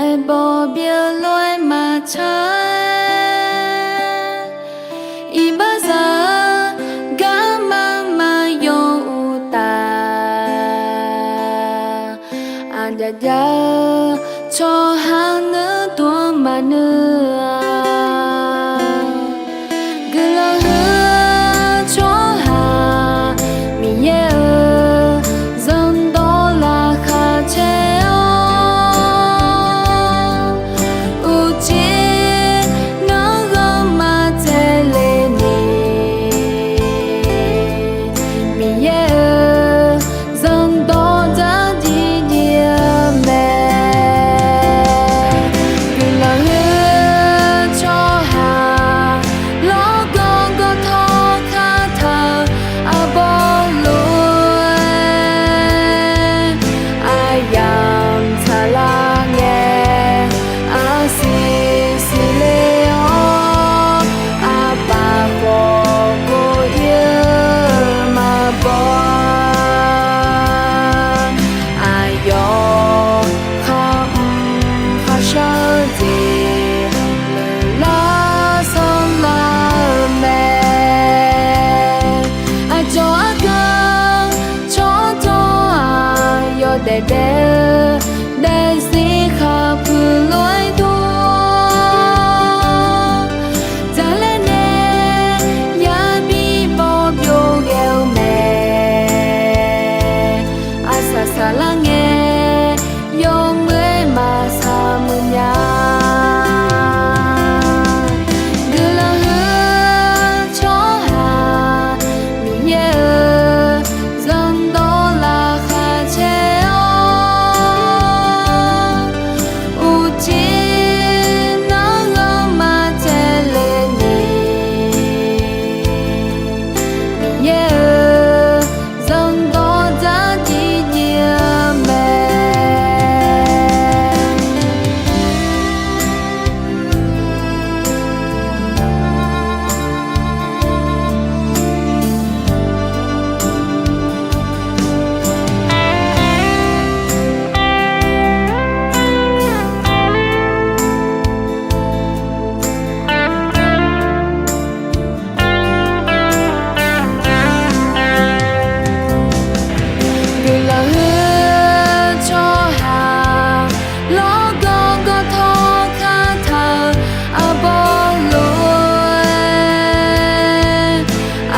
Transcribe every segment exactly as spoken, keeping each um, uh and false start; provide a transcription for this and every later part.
Aerbaw byeuf lof-aer maqtsaq-aer, iqbaxzaq-eu garma maqyaw uq taf. Aqjav jav-eu tsawrhaq nuir dov-anr maqnui-a. Guiqlanq huiq-eu tsawrhaq Miqyaer-euq zanrdawq laqkhaq caer-awr, uqcif nanrghanr maqtsaevle ni, Miqyaer-euq zanrdawq dzardziv dziv-eu mae. Guiqlanq huiq-eu tsawrhaq lawrgawv gawvtawv kataq-eu arbawr lof-aer, aryamq tsaqlar ngae, arsiq siqle-awr, arpaf khawf kov ir-eu maqbaw-a. Aqyawf khar mr kharshar-eu jeq, muiqlar sanrlar-eu mae. Aqcawq argan tsawrdawq-aq, yawdaef daef-eu daefzir khaqpuiq lof-aer dov-awr, dzaqlaer nae yabi baw byov ghae-eu mae. Arsaq saqlar ngae, yawmuiq-aer maqsaq muiq nya. Guiqlanq huiq-eu tsawrhaq Miqyaer-euq zanrdawq laqkhaq caer-awr, uqcif nanrghanr maqtsaevle ni, Miqyaer-euq zanrdawq dzardziv dziv-eu mae. Guiqlanq huiq-eu tsawrhaq lawrgawv gawvtawv kataq-eu arbawr lof-aer,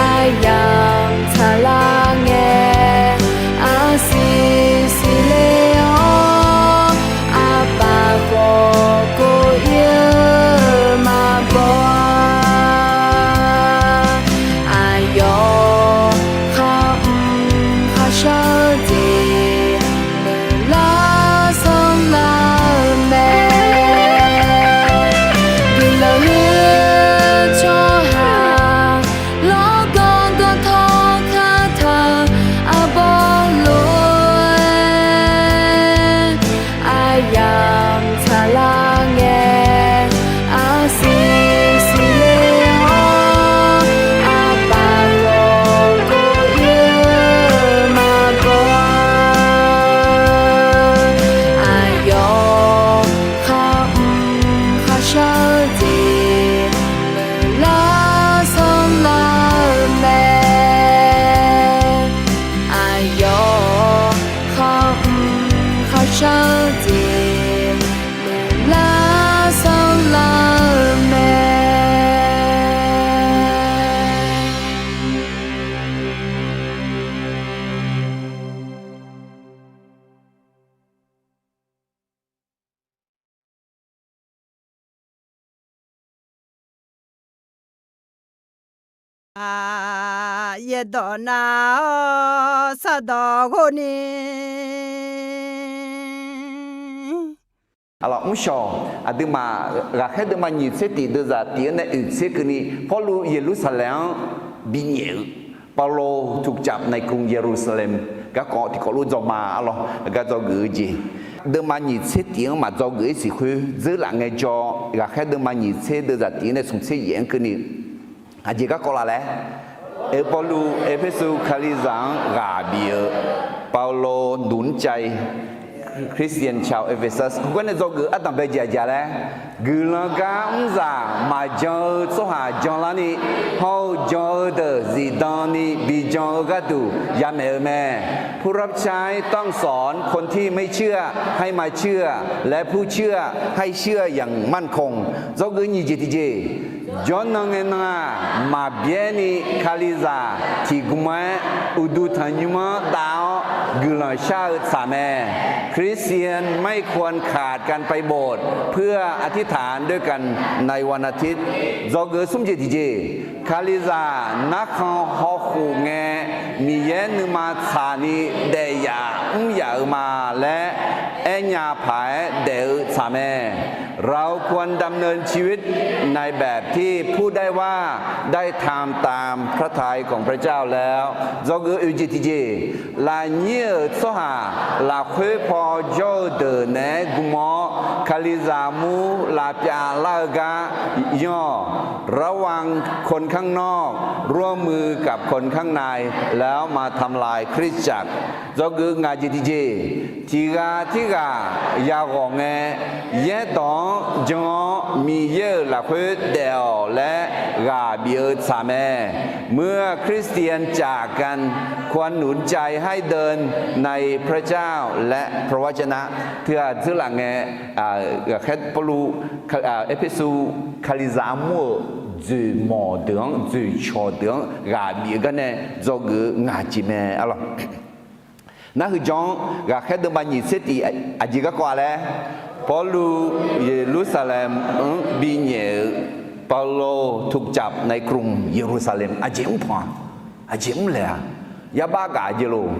aryamq tsaqlar ngae, arsiq siqle-awr, arpaf khawf kov ir-eu maqbaw-a. Aqyawf khar mr kharshar-eu jeq, muiqlar sanrlar-eu mae. Guiqlanq huiq-eu tsawrhaq lawrgawv gawvtawv kataq-eu arbawr lof-aer, aryamq tsaqlar ngae, arsiq siqle-awr, arpaf khawf kov ir-eu maqbaw-a. Aqyawf khar mr kharshar-eu jeq, muiqlar sanrlar-eu mae. Aqyawf khar mr kharshar-eu jeq, muiqlar sanrlar-eu mae. Aq, yaerdawq nav-awr sardawq ghov ni. Arlawq, mrshawq aqduimaf ghaqkhaer deuvma nyiq tser tif deuvzaq tif-anr nae oeq tser keuvni, Pawrluv Yeqlursaqlaeq-anr binyaef-eu, เปาโลถูกจับในกรุงเยรูซาเล็ม garkawv tiqkawv lof dzawma arlawq, gar dzawgeuf-eu jeq. Deuvma nyiq tser tif-anr maqdzawgeuf-ir siq khoer, dzeurlaf ngaejawr, ghaqkhaer deuvma nyiq tser deuvzaq tif-anr nae smq tser yaef-anr keuvni, aqjeq garkawv laf laer, Pawrluv Erpersu Kalizaq-anr ghaq bif-eu, เปาโลหนุนใจ Christian ชาวเอเฟซัส khoergar nae dzawgeuf ardanq bae jeq aqjeq laer, guiqlanq gar mrzaq maqjan-eu tsawrhaq janlarni, hawr-eu jan-eu deuq zifdan ni bijan-eu gharduq yamaeq-eu mae. ผู้รับใช้ต้องสอนคนที่ไม่เชื่อให้มาเชื่อ และผู้เชื่อให้เชื่ออย่างมั่นคง Dzawgeuf nyiq jeq tiqjeq, jawrnan ngae nan-aq, maqbyaer ni Kalizaq tiqgmq-aer uqduq tanqnymr-anr dav-awr guiqlanq shar-eu tsaq mae. คริสเตียนไม่ควรขาดการไปโบสถ์เพื่ออธิษฐานด้วยกันในวันอาทิตย์ Dzawgeuf smr jeq tiqjeq, Kalizaq narkhan hawkhof ngae, Miqyaer nuima tsaqni daef yaf mr yaf-eu ma laer aernya paq-aer daef-eu tsaq mae. เราควรดำเนินชีวิตในแบบที่พูดได้ว่าได้ทำตามพระทัยของพระเจ้าแล้ว Dzawgeuf oeq jeq tiqjeq, lafnyir-euq tsawrhaq lafkhoer paw jawr-eu deuq naeq-aer gm-awr, Kalizaq mur lavpyav lar-eu gar yanr-awq. ระวังคนข้างนอกร่วมมือกับคนข้างในแล้วมาทำลายคริสตจักร Dzawgeuf ngaq jeq tiqjeq, tiqghaq tirghaq yaghawq ngae, yaerdawq-anr jan-awr Miqyaer-euq lafkhoer daef-awq laer ghaq bif-eu tsaq mae. เมื่อคริสเตียนจากกัน ควรหนุนใจให้เดินในพระเจ้าและพระวจนะ Teughaq dzeurlaf ngae, ghaqkhaer Pawrluv Erpersu Kalizaq armur-euq dzoeqmawq deuq-anr, dzoeqcawq deuq-anr ghaq bif-eu gar nae dzawgeuf-eu ngaq jeq mae arlawq. Nar huiqjan-anr ghaqkhaer deuvma nyiq tser tif aqjeq garkawv-a laer, Pawrluv Yeqlursaqlaeq-anr binyaef-eu เปาโลถูกจับในกรุงเยรูซาเล็ม aqjeq mrpanq-a, aqjeq mrlaeq-a, yarbav gaq jeq lof,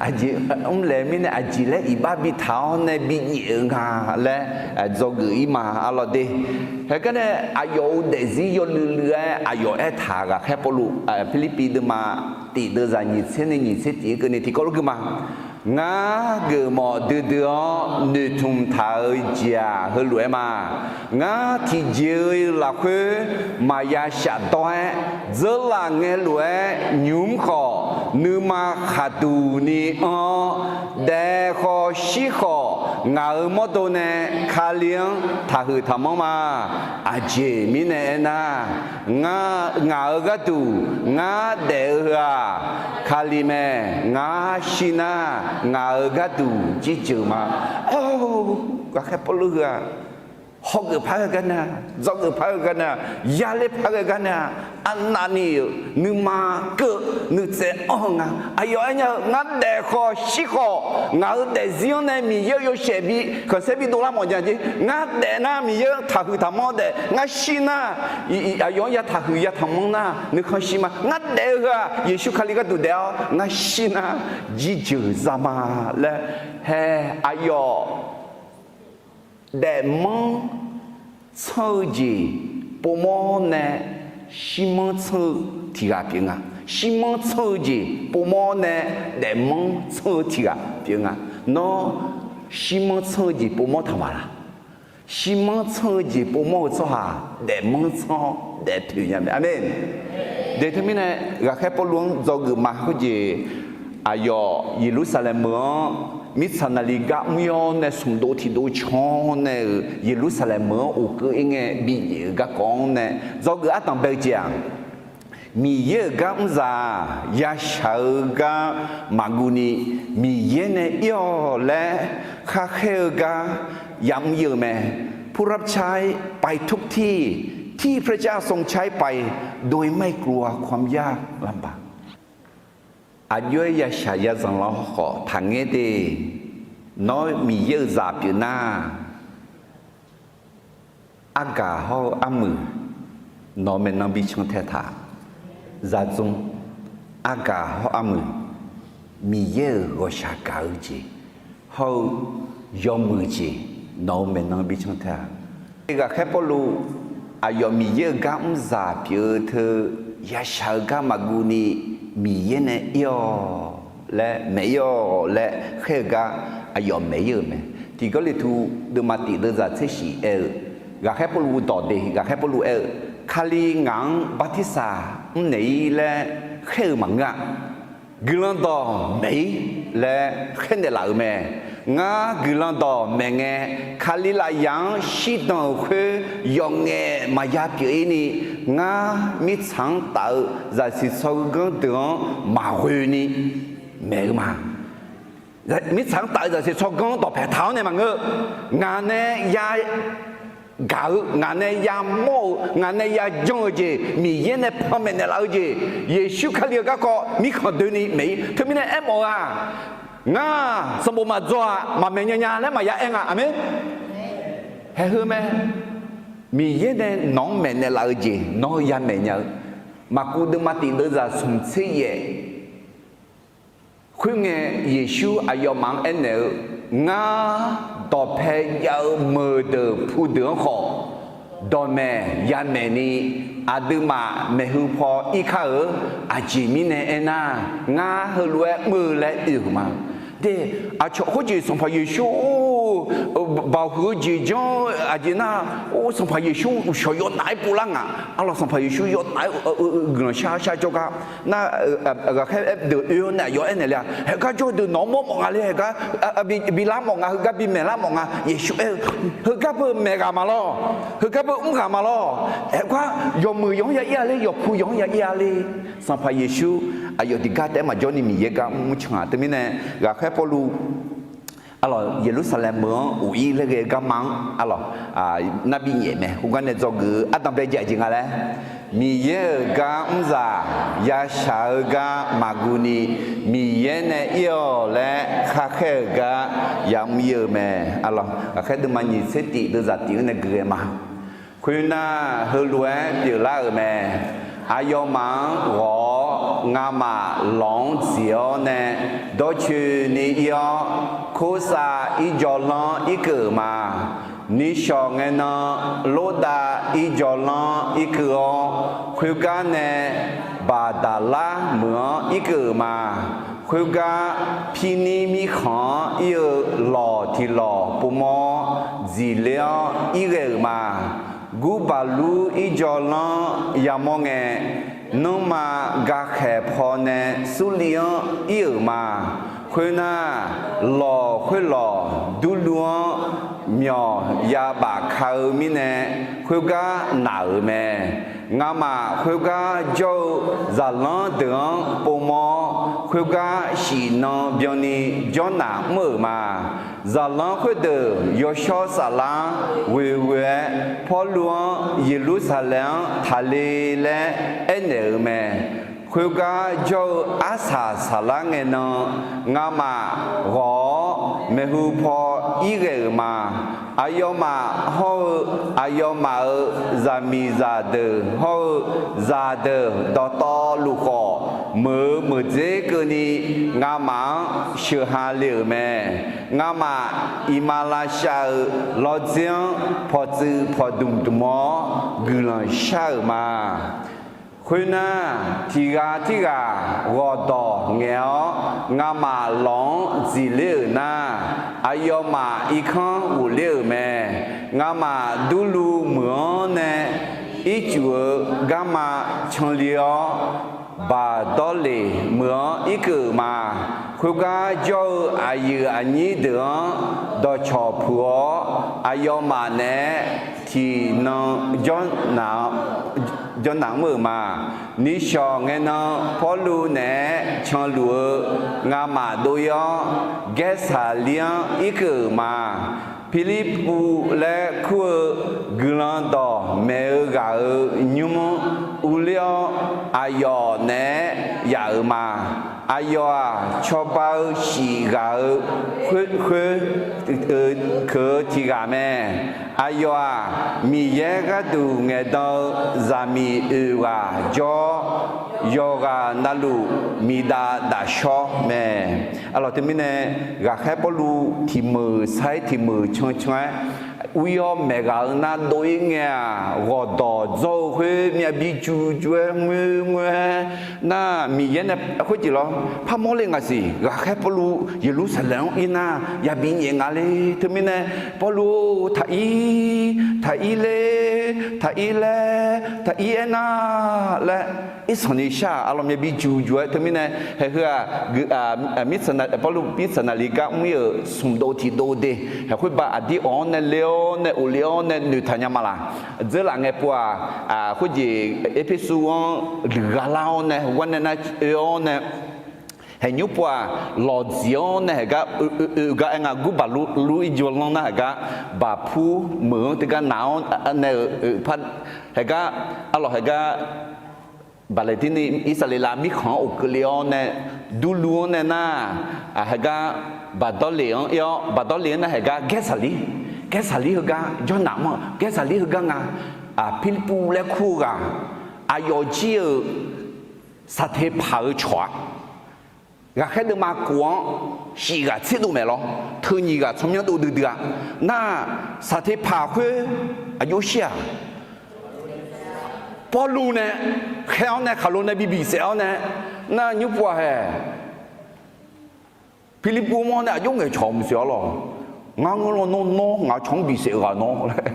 aqjeq mrlaeq mirnae aqjeq laer iqbax bitaq-awr nae binyaef-eu nga laer dzawgeuf-ir ma arlawq de. Heugar nae aqyawf-euq daefzir yawluiv luiv-aer aqyawf aertaq ghaqkhaer Pawrluv Pirlirpiv deuvma tif deuvzaq nyiq tser nae nyiq tser tif-aer keuvni tiqkawv lof gui ma. Ngar geufmawf duidui-awr noeqtmq taq-eu jeq-aq heulof-aer ma. Ngar tiqjeq-eu lafkhoer maqya shafdawr-aer, dzeurlaf ngae lof-aer nymq-mr khawf, nuima khaqduq ni anr-awr, daef khawf shir khawf, ngaq-euq mawrdo nae Kali-anr taqhuiq taqmanr ma. Aqjeq mirnae aernar, ngaq-euq gharduq ngar daef-eu heu-aq, Kali mae. Ngar shir nar, ngaq-euq gharduq jirjeuq ma. Or, ghaqkhaer Pawrluv heu-aq, hawgeuf par ghae gar nar, dzawgeuf par ghae gar nar, yaler par ghae gar nar, arnavni-euq nuima keuv nuitsaev anr-eu nga. Aqyawf aernya-eu, ngar daef khawf shir khawf, ngaq-euq daefzir-anr nae Miqyaer-euq yawshaef bi khanqsaer bi dovlar mawf nya jeq. Ngar daef nar Miqyaer-anr taqhuiq taqmanr daef, ngar shir nar aqyawf-anr ya taqhuiq ya taqmanr nar nuikhanr shir ma. Ngar daef-eu heu-aq Yeqsur Kali gharduq daef-awr, ngar shir nar jirjeuq za ma laer, hae, aqyawf daefmanr tsanr-eu jeq povmawr nae shirmanr tsanr-eu tiq ghaq pyeuf nga. Shirmanr tsanr-eu jeq povmawr nae daefmanr tsanr-eu tiq ghaq pyeuf nga. Nawr shirmanr tsanr-eu jeq povmawr taq ma laq? Shirmanr tsanr-eu jeq povmawr-eu tsawrhaq daefmanr tsanr-awr daeftoeq nya mae. Aqmeq. De teumirnae ghaqkhaer Pawrluv-anr dzawgeuf ma khoerjeq, aqyawf Yeqlursaqlaeq meuq-anr mirtsaq naqli gar mr-awr nae smq dov tiq dov can nae-euq Yeqlursaqlaeq meuq-anr of keuv-ir ngae binyaef-eu garkawv-anr nae dzawgeuf ardanq bae-eu jeq-aq, Miqyaer-euq gar mrzaq-aq, yashaq-eu gar maqguv ni, Miqyaer nae ir-awq laer khar khaer-eu gar yamr-ir-eu mae. ผู้รับใช้ไปทุกที่ที่พระเจ้าทรงใช้ไปโดยไม่กลัวความยากลำบาก Aqjox-aer yashaq yazanq lar khawf taqngaer de. Nawr Miqyaer-euq zaq pyeuf nar, argaq hawr-eu armuiq nawq-euq maeqnan bi can tae taq. Zaqdzmr, argaq hawr armuiq, Miqyaer-euq ghawqshaq gaq-eu jeq hawr-eu yawmuiq jeq nawq-euq maeqnan bi can tae-a. Ghaqkhaer Pawrluv aqyawf Miqyaer-euq gar mrzaq pyeuf-eu teu, yashaq-eu gar maqguv ni, Miqyaer nae ir-awq laer, maeq ir-awq laer khaer-eu gar aqyawf maeq ir-euq mae. Tiq Gawrliqtu deuvma tiq deuvzaq tser shiq aer-eu, ghaqkhaer Pawrluv dawq de, ghaqkhaer Pawrluv aer-eu, Kali ngaq-anr bartirsaq mrnaeq-ir laer khaer-eu maqngeur-a. guiqlanq dawq maeq-ir laer khaernaeq laf-euq mae. Ngar guiqlanq dawq maeq ngae, Kalizaqzaq-anr shirdan-euq khoer yawf ngaef maqya pyeuf-ir ni, ngar mirtsaq-anr taf-eu zaqsiq tsawrganr deuq-anr maqghoe ni maeq-eu ma. Mirtsaq-anr taf-eu zaqsiq tsawrganr dawqpae taq-awr nae maqngeur. Ngaq nae ya gaq-eu, ngaq nae yamawr-eu, ngaq nae yajan-eu jeq, Miqyaer nae panmaeq naeqlaf-eu jeq, Yeqsur Kali-euq garkawv mirkhanq doeni maeq-ir. Teumirnae aermawf-eu-aq, ngar sanqbof maqdzaw-aq maqmaeq nya nya laer maqya aer nga. Aqmeq. Haeq heu mae. Miqyaer nae nawq-anr maeqnaeq laf-eu jeq nawr ya maeq nya-eu. Maqkuv deuvma tiq deuvzaq smq tser yaef. Khoerngae, Yeqsur aqyawfmaf-anr aernaeq-eu, Ngar dawqpae jav-eu meuqdeuq pudeuq-anr khawf, dawqmaeq yamaeq ni, aqduimaf maeqhu paw ir kar-eu. Aqjeq mirnae aernar, ngar heulof-aer mr-eu laer oe-euq ma. De, aqcawq khoerjeq Sanqpaq Yeqsur-or, baoq huiq-eu jeq janr-eu aqjeq nar, or, Sanqpaq Yeqsur uqshawq yawnaf-aer povlar ngaq. Arlawq, Sanqpaq Yeqsur yawnaf-aer guiqlanq shar shar jawrgar nar, ghaqkhaer deuq oe-awr nae aqyawf aernaeq le-a, Haeqgar jawr-eu deuq nawq-anr mawr mawf nga le. Haeqgar bi lar mawf nga, heugar bi maeq lar mawf nga. Yeqsur aer-eu, Heugar beu maeq ghaq ma lawr. Heugar beu mr ghaq ma lawr. Haeqgar yawmuiq yawq-anr ya ir-a le, yawqpu yawq-anr ya ir-a le. Sanqpaq Yeqsur aqyawf tiqgar taef-aer maqjawr ni Miqyaer gar mr can-aq. Teumirnae ghaqkhaer Pawrluv, arlawq, Yeqlursaqlaeq meuq-anr of-ir laer ghae-eu garma-anr, arlawq, nar bi nyaef mae. Khoergar nae dzawgeuf-eu ardanq bae jav-eu jeq nga laer, Miqyaer-euq gar mrzaq yashaq-eu gar maqguv ni, Miqyaer nae ir-awq laer khakhaer-euq gar yamr ir-eu mae. Arlawq, ghaqkhaer deuvma nyiq tser tif deuvzaq tif-anr nae gui ghae ma. Khoernar, heulof-aer pyeuflar-euq mae. Aqyawfmaf-anr ghawq-awr, ngamaf lawq-anr dziq-awr nae dawrcoeni ir-awr, Korsav irjawvlanr irkeuv-euq ma. Nishawq ngae nan, Lordav irjawvlanr irkeuv-awr, khoergar nae Baqdaqlar meuq-anr irkeuv-euq ma. Khoergar Pirnir mirkhanq-anr ir-eu lawq tiq lawq povmawr-awr, dziqler-awr irghae-euq ma. Gurbaqlur irjawvlanr yamawr ngae, nanrma gakhaeq pawnae Surliv-anr ir-euq ma. Khoernar, lawq khoerlawq durluv-anr myawq yabaf ka-eu mirnae, khoergar naq-euq mae. Ngamaf khoergar jawr-eu zaqlanr deuq-anr povmawr-awr, khoergar shif nan byanni jawrnaq mr-euq ma. Zaqlanr khoerdeuq yawshawr saflar-anr ghoeghoe-aer, Pawrluv-anr Yeqlursaqlaeq-anr taqle laer aernaeq-euq mae. Khoergar jawr-eu arsaq saflar ngae nan, ngamaf ghawq-awr maeqhu paw irghae-euq ma. Aqyawfmaf hawr-eu, aqyawfmaf-euq zaqmiq zaqdeuq hawr-eu zaqdeuq dawqtawvluf khawf, meuq-eu meuqdzer keuvni ngamaf-anr sheuqha le-euq mae. Ngamaf iqmalavshav-euq lawrdzer-anr pawqtsuif pawqdmq dmq-awr guiqlanq shar-euq ma. Khoernar, tiq ghaq tirghaq ghawqdawq ngaeq-awr, ngamaf lawq-anr dziqler-euq nar, aqyawfmaf irkanr ghofler-euq mae. Ngamaf durluv meuq-anr nae ircuf-eu garma canle-awr, Baqdawrleq meuq-anr irkeuv-euq ma. Khoergar jawr-eu aqyuif aqnyir deuq-anr dawqcawq puq-awr, aqyawfmaf naeq-aer tiqnan jawrnaq mr-euq ma. Nishawq ngae nan Pawrluv naeq-aer canluf-eu ngamaf dov-ir-awr, Gaersaqlir-anr irkeuv-euq ma. Pirlirpuv laer kur-eu guiqlanq dawq maeq-eu ghaq-euq nymr-anr urler-awr, aqyawf naeq-aer yaf-euq ma. Aqyawf-aq, cawba-eu shif ghaq-eu khoer, khoer keuq-eu tiq ghaq mae. Aqyawf-aq, Miqyaer gharduq ngaeqdan-eu zaqmiq oeq ghaq jawr-awr, yawqghaq navluf miqdav dafshawr mae. Arlawq, teumirnae ghaqkhaer Pawrluv tiq meuq sar-aer tiq meuq cancan-aer, ur-ir-awr maeq ghaq-eu nar dov-ir ngae-aq, ghawqdawq dzawr-eu khoer myav bi ju ju-aer ngoer ngoer-aer nar, Miqyaer nae khoerjeq lawr parmawr le ngaq siq. Ghaqkhaer Pawrluv Yeqlursaqlaeq-anr ir nar yabi nyaef nga le. Teumirnae Pawrluv-or, taqir, taqir ler, taqir laer, taqir aernar laer, irsanq ni shar-aq, arlawq, myav bi ju ju-aer. Teumirnae haeq heu-aq, Pawrluv Miqsaqnaqliq gar mr-ir-euq smq dov tiq dov de, haeq khoer ba aqdir awq-anr nae le-awr nae of le-awr nae noeqtaq nya ma laq. Dzeurlaf ngae pov-aq, khoerjeq Erpersu-anr luiqgha lar-awr nae, gar nae nar oe-awr nae, haeq nymr pov-aq, lawqdziq-awr nae haeq gar oe, oe, oe gar aer nga, gurbaq lur, lur-ir jawrlanr nar haeq gar baqpur meuq-anr teugar naq-awr nae-euq par, haeq gar, arlawq, haeq gar baqlaeqtirni Irsaqleqlav mirkhanq-anr of keuvle-awr nae, durluf-anr nae nar, haeq gar baqdawrleq-anr ir-awr, baqdawrleq-anr nar haeq gar Gaersaqlir, Gaersaqlir heugar jawrnaq mr-eu, Gaersaqlir heugar nga, Pirlirpuv laer kur-eu ghaq, aqyawf jir-euq Saqteqpaq-euq cawq-a. Ghaqkhaer deuvma kof-anr shif ghaq tserdov maeq lawr, teu nyiq ghaq tsawrmyanr dov duidui-a. Nar, Saqteqpaq khoer aqjox shir-aq, Pawrluv nae khaer-awr nae khaqlo nae bi bisaef-awr nae, nar nymr pov-aq haeq Pirlirpuv mawr nae aqjox ngaeqcawq maqsiq arlawq. Ngar ngeur lawnmr nawr ngaq cawq-anr bisaef ghaq nawr laer.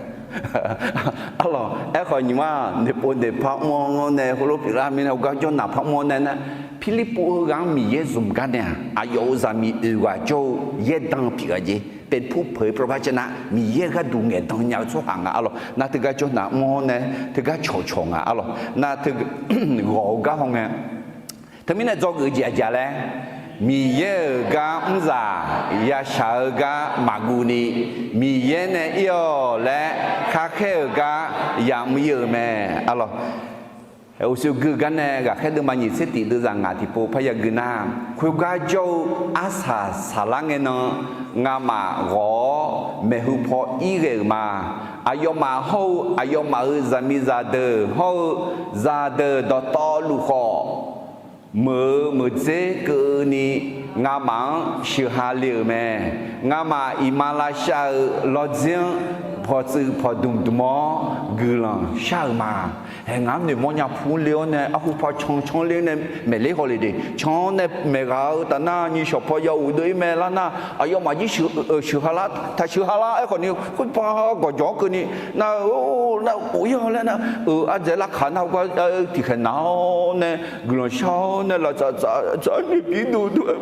Arlawq, aerkhawf nyiq ma noeqpov noeqpar mr-awr nae heulof pyeuflar mirnae heugar jawrnaq par mr-awr nae nar, Pirlirpuv heughaq-anr Miqyaer zmq gar nae-aq, aqyawf-euq zaqmiq oeq ghaq jawr-eu yaerdan pyeuf ghaq jeq, เป็นผู้เผยพระวจนะ, Miqyaer-euq gharduq ngaeqdan nya-eu tsawrhaq nga arlawq. Nar teugar jawrnaq mr-awr nae teugar cawqcawq nga arlawq. Nar teu ghawq-eu gar hawngae, teumirnae dzawgeuf-eu jeq aqjeq laer, Miqyaer-euq gar mrzaq yashaq-eu gar maqguv ni, Miqyaer nae ir-awq laer kharkhaer-euq gar yamr ir-euq mae arlawq. Uqshoe gui-eu gar nae ghaqkhaer deuvma nyiq tser tif deuvzaq ngaq tiqpov parya gui nar, khoergar jawr-eu arsaq saqlar ngae nan, ngamaf ghawq-awr maeqhu paw ir ghae-euq ma. Aqyawfmaf hawr-eu aqyawfmaf-euq zaqmiqzaq deuq hawr-eu zaqdeuq dawqtawvluf khawf, meuq-eu meuqdzer keuvni ngamaf-anr sheuqha le-euq mae. Ngamaf iqmalavshav-eu lawrdzir-anr pawqtsuif pawqdmq dmq-awr guiqlanq shar-euq ma. Haeq ngaq-anr noeqmawr nya pur ler-awr nae arhu paw cancan ler nae maeqler haw le de. Can-awr nae maeqghaq-eu taf nar nyiq shawq paw ya uq dov-ir mae lar nar, aqyawfmaf jir sheuqha lar, taq sheuqha lar aerkhawf ni khoerpaw gawqjawq-anr keuvni nar, nar of ir-awq laer nar, euq ardzaeq lavkaq nar heugar tiqkhaeq naq-awr nae guiqlanq shar-awr nae laftsaf tsaf tsaf-aer noeqbir dov dov-aer,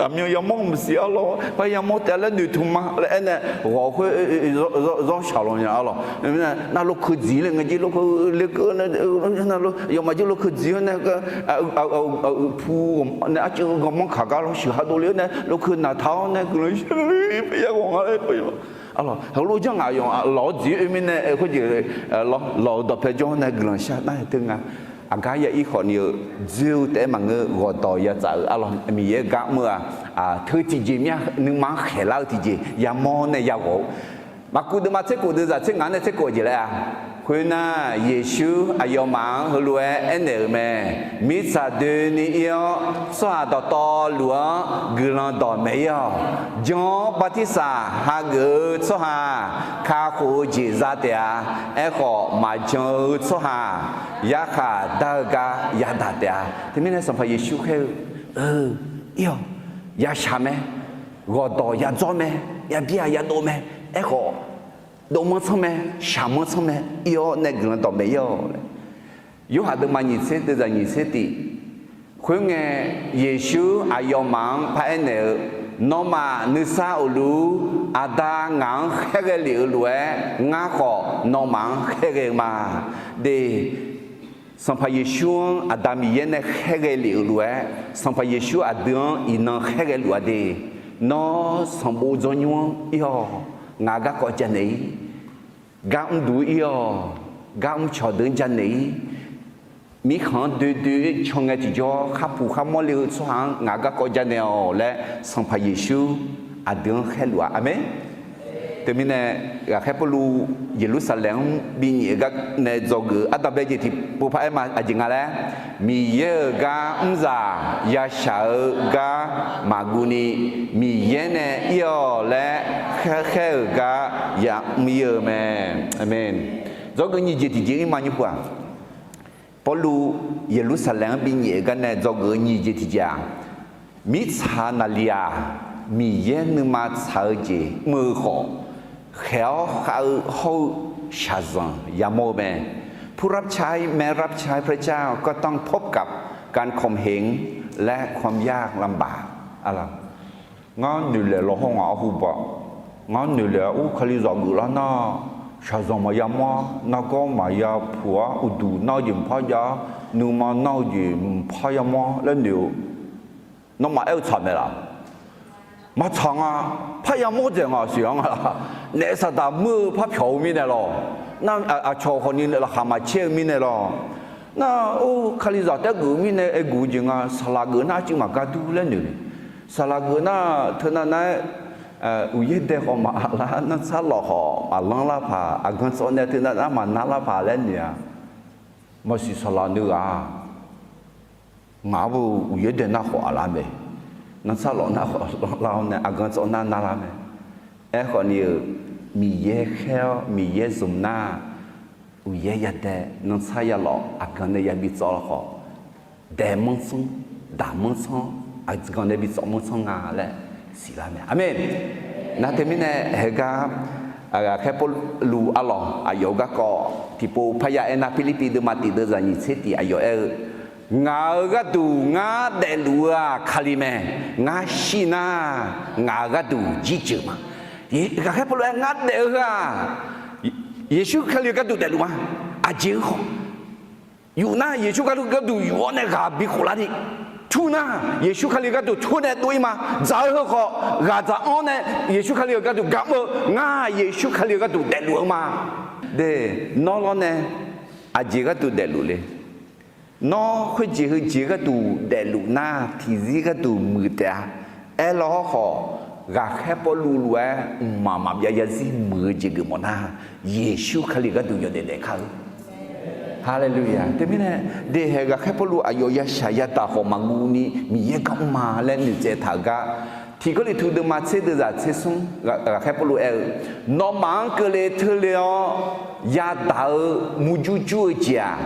aqmyan yamawr maqsiq arlawq, par yamawr taef laer noeqtmq ma laer aernae ghawq khoer zawr shaq law nya arlawq. Nar lokeuv dziq laer ngae jir lokeuv lekeuv, yawfmaf jir lokeuv dziq-awr nae, pu nae arcuiv ghawqmanr kaq gar lawr sheuqha dovle-awr nae lokeuv naqtaq-awr nae guiqlanq shar-eu par ya ghawq nga laer, arlawq, heulof janr ngaq yawf lawq-eu dziq oe mirnae khoerjeq lawq-eu dawqpae jawr-awr nae guiqlanq shar nar teu nga. Aqgar ya ir khawf ni-eu dzoer-eu taef-aer maqngeur, ghawqdawq ya tsaf-eu arlawq, Miqyaer gar mr-eu-aq, teu tiqjeq mir-a, nuima-anr khaeqlar-eu tiqjeq yamawr nae ya ghawq-eu. Maqkuv deuvma tser khof deuvzaq tser ngaq-anr nae tser khof jeq laer-a. Khoernar, Yeqsur aqyawfmaf-anr heulof-aer aernaeq-euq mae. Mirtsaq doeni ir-awr, tsawrhaq dawqtawvluf-anr guiqlanq dawqmaeq ir-awq. Jan-awr bartirsaq hageuf-eu tsawrhaq-aq, kakhof-eu jeq za taef-a. Aerkhawf, maqjan-eu tsawrhaq-aq, yarkhaq dar-eu gar yadaq taef-a. Teumirnae Sanqpaq Yeqsur khaer-eu, eu, ir-awq, yashaq mae, ghawqdawq yadzawr mae, yabi-aq yadov mae, aerkhawf, dovmanr tsanr mae, shaqmanr tsanr mae, ir-awr nae guiqlanq dawqmaeq ir-awq laer. Yorhaq deuvma nyiq tser deuvzaq nyiq tser tif. Khoerngae, Yeqsur aqyawfmaf-anr paraer naeq-eu, Nawmaf nuisar of luf-ur. Aqda ngaq-anr khaerghae lef-euq lof-aer, ngar khawf nawmaf-anr khaerghae-eu ma. De, Sanqpaq Yeqsur-anr Aqda Miqyaer nae khaerghae lef-euq lof-aer, Sanqpaq Yeqsur aqdui-anr iqnan khaerghae luf-a de. Nawr sanqbof dzawrnymr-anr ir-awq. Ngaq garkawv janaeq-ir. Gar mrduq ir-awq. Gar mrcawq deuq-anr janaeq-ir. Mirkhanq-anr doe doe-ir can ngae tiqjawr, kharpuq kharmawr le-eu tsawrhaq-anr ngaq garkawv janaeq-awq laer, Sanqpaq Yeqsur aqdui-anr khaerluf-a. Aqmeq. Teumirnae, ghaqkhaer Pawrluv Yeqlursaqlaeq-anr binyaef-eu gar nae dzawgeuf-eu ardanqbae jeq tiqpov paraer ma. Aqjeq nga laer, Miqyaer-euq gar mrzaq yashaq-eu gar maqguv ni, Miqyaer nae ir-awq laer khaerkhaer-euq gar yamr ir-eu mae. Aqmeq. Dzawgeuf nyiq jeq tiqjeq-ir ma nymrpov-aq, Pawrluv Yeqlursaqlaeq-anr binyaef-eu gar nae dzawgeuf-eu nyiq jeq tiqjeq-aq, mirtsaq naqliq-aq, Miqyaer nuima tsaq-eu jeq mr-eu khawf, khaeq-awr khav-eu hawr-eu shaqzanq yamawr-eu mae. ผู้รับใช้ แม้รับใช้พระเจ้า ก็ต้องพบกับการข่มเหง และความยากลำบาก Ngar noeqlaeq lawq hawr ngaq-awr hu baq. Ngar noeqlaeq-awr ur Kalizaq geuflar nar, shaqzanq maqya mawr-ar, nargawr maqya puq-ar, uqduq nar-eu jeq mqpar jav-ar, nuima nar-eu jeq mqpar yamawr-ar laer noeq-eu. Nawmaf aer-eu tsaq mae laq? Maqtsaq nga. Parya mawr dzaeq ngaq siq-anr nga laq? Naef saqdaq mr-eu par pyawq-eu mirnae lawq. Nar aqcawq khawfni laqkhaq maqcaer-eu mirnae lawq. Nar or Kalizaq taef geuf-eu mirnae aerguf-eu jeq nga, saqlaq geuf nar arcuiv maqgar dur laer noeq le. Saqlaq geuf nar teunav nav-aer uqyaer dae khawf maqlar, nanrtsar lawq khawf maqlanr lar paq, aqgan tsawv nae teunav nav maqnar lar paq laer noeq-a. Maqsiq saqlaq nuighaq-aq, ngaq-anr uqyaer dae nar khawf aqlar mae. Nanrtsar lawq nar khawf lanr lar-awr nae aqgan tsawv nar narlar mae. Aerkhawfni-euq, Miqyaer khaer-awr Miqyaer zmq nar, uqyaer yadae nanrtsar yalawf aqgan nae yabi tsawv lar khawf, daemanr tsanr, daqmanr tsanr, aqgan nae bi tsawv manr tsanr nga laer siqlar mae. Aqmeq. Nar teumirnae heugar, ghaqkhaer Pawrluv arlawq aqyawf-eu garkawv tiqpov parya aernar, Pirlirpiv deuvma tiq deuvzaq nyiq tser tiq aqyawf aer-eu, Ngaq-euq gharduq ngar daefluf-eu-aq Kali mae. Ngar shir nar, ngaq-euq gharduq jirjeuq ma. Ghaqkhaer Pawrluv aer ngar daef-eu heu-aq, Yeqsur Kali-eu gharduq daefluf ma. Aqjeq-eu khawf, yuf nar Yeqsur Kali-eu gharduq yuf-awr nae ghaq bi khoflar ni, tur nar Yeqsur Kali-eu gharduq tur nae dov-ir ma. Dzaq-eu heu khawf ghaq dzaq-anr nae Yeqsur Kali-euq gharduq gar mr-eu, ngar Yeqsur Kali-eu gharduq daefluf-eu ma. De, nawr lawr nae aqjeq gharduq daefluf le? Nawr khoerjeq heujeq gharduq daefluf nar tiqzir gharduq muiq taef-a. Aerlaw hawrkhawf, ghaqkhaer Pawrluv lof-aer mqmaq maqbyav yarzir muiq-eu jeq geufmawf nar, Yeqsur Kali gharduq yawdaef daef kar-eu. Haleluya. Teumirnae, dehaeq ghaqkhaer Pawrluv aqyawf yashaq yadaq khawf maqguv ni Miqyaer gar mr ma laer noeqtsaev taq-euq gar, Tiq Gawrliqtu deuvma tser deuvzaq tser smr ghaqkhaer Pawrluv aer-eu, Nawmaf-anr keuvle teule-awr yadaq-eu murjur jur-eu jeq-aq,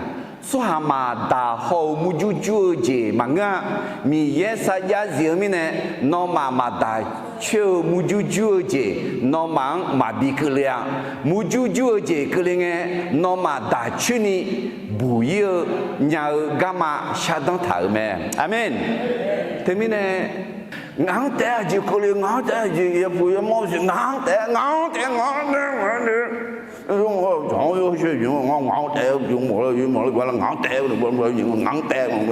tsawrhaq maqdaq haw-eu murjur jur-eu jeq maqngeur-a. Miqyaer sarjax zif-eu mirnae, nawmaf maqdaq coer-eu murjur jur-eu jeq nawmaf-anr maqbi keuvle-a. Murjur jur-eu jeq keuvle ngae, nawmaf daq coer ni buq-ir-eu nya-eu garma shardanr taq-euq mae. Aqmeq. Teumirnae, ngaq-anr taef-aer aqjeq keuvle, ngaq-anr taef-aer aqjeq yapuq yamawr-eu siq, ngaq-anr taef-aer, ngaq-anr taef-aer, ngaq-anr taef-aer, ngaq-anr taef-aer, ngaq-anr taef-aer,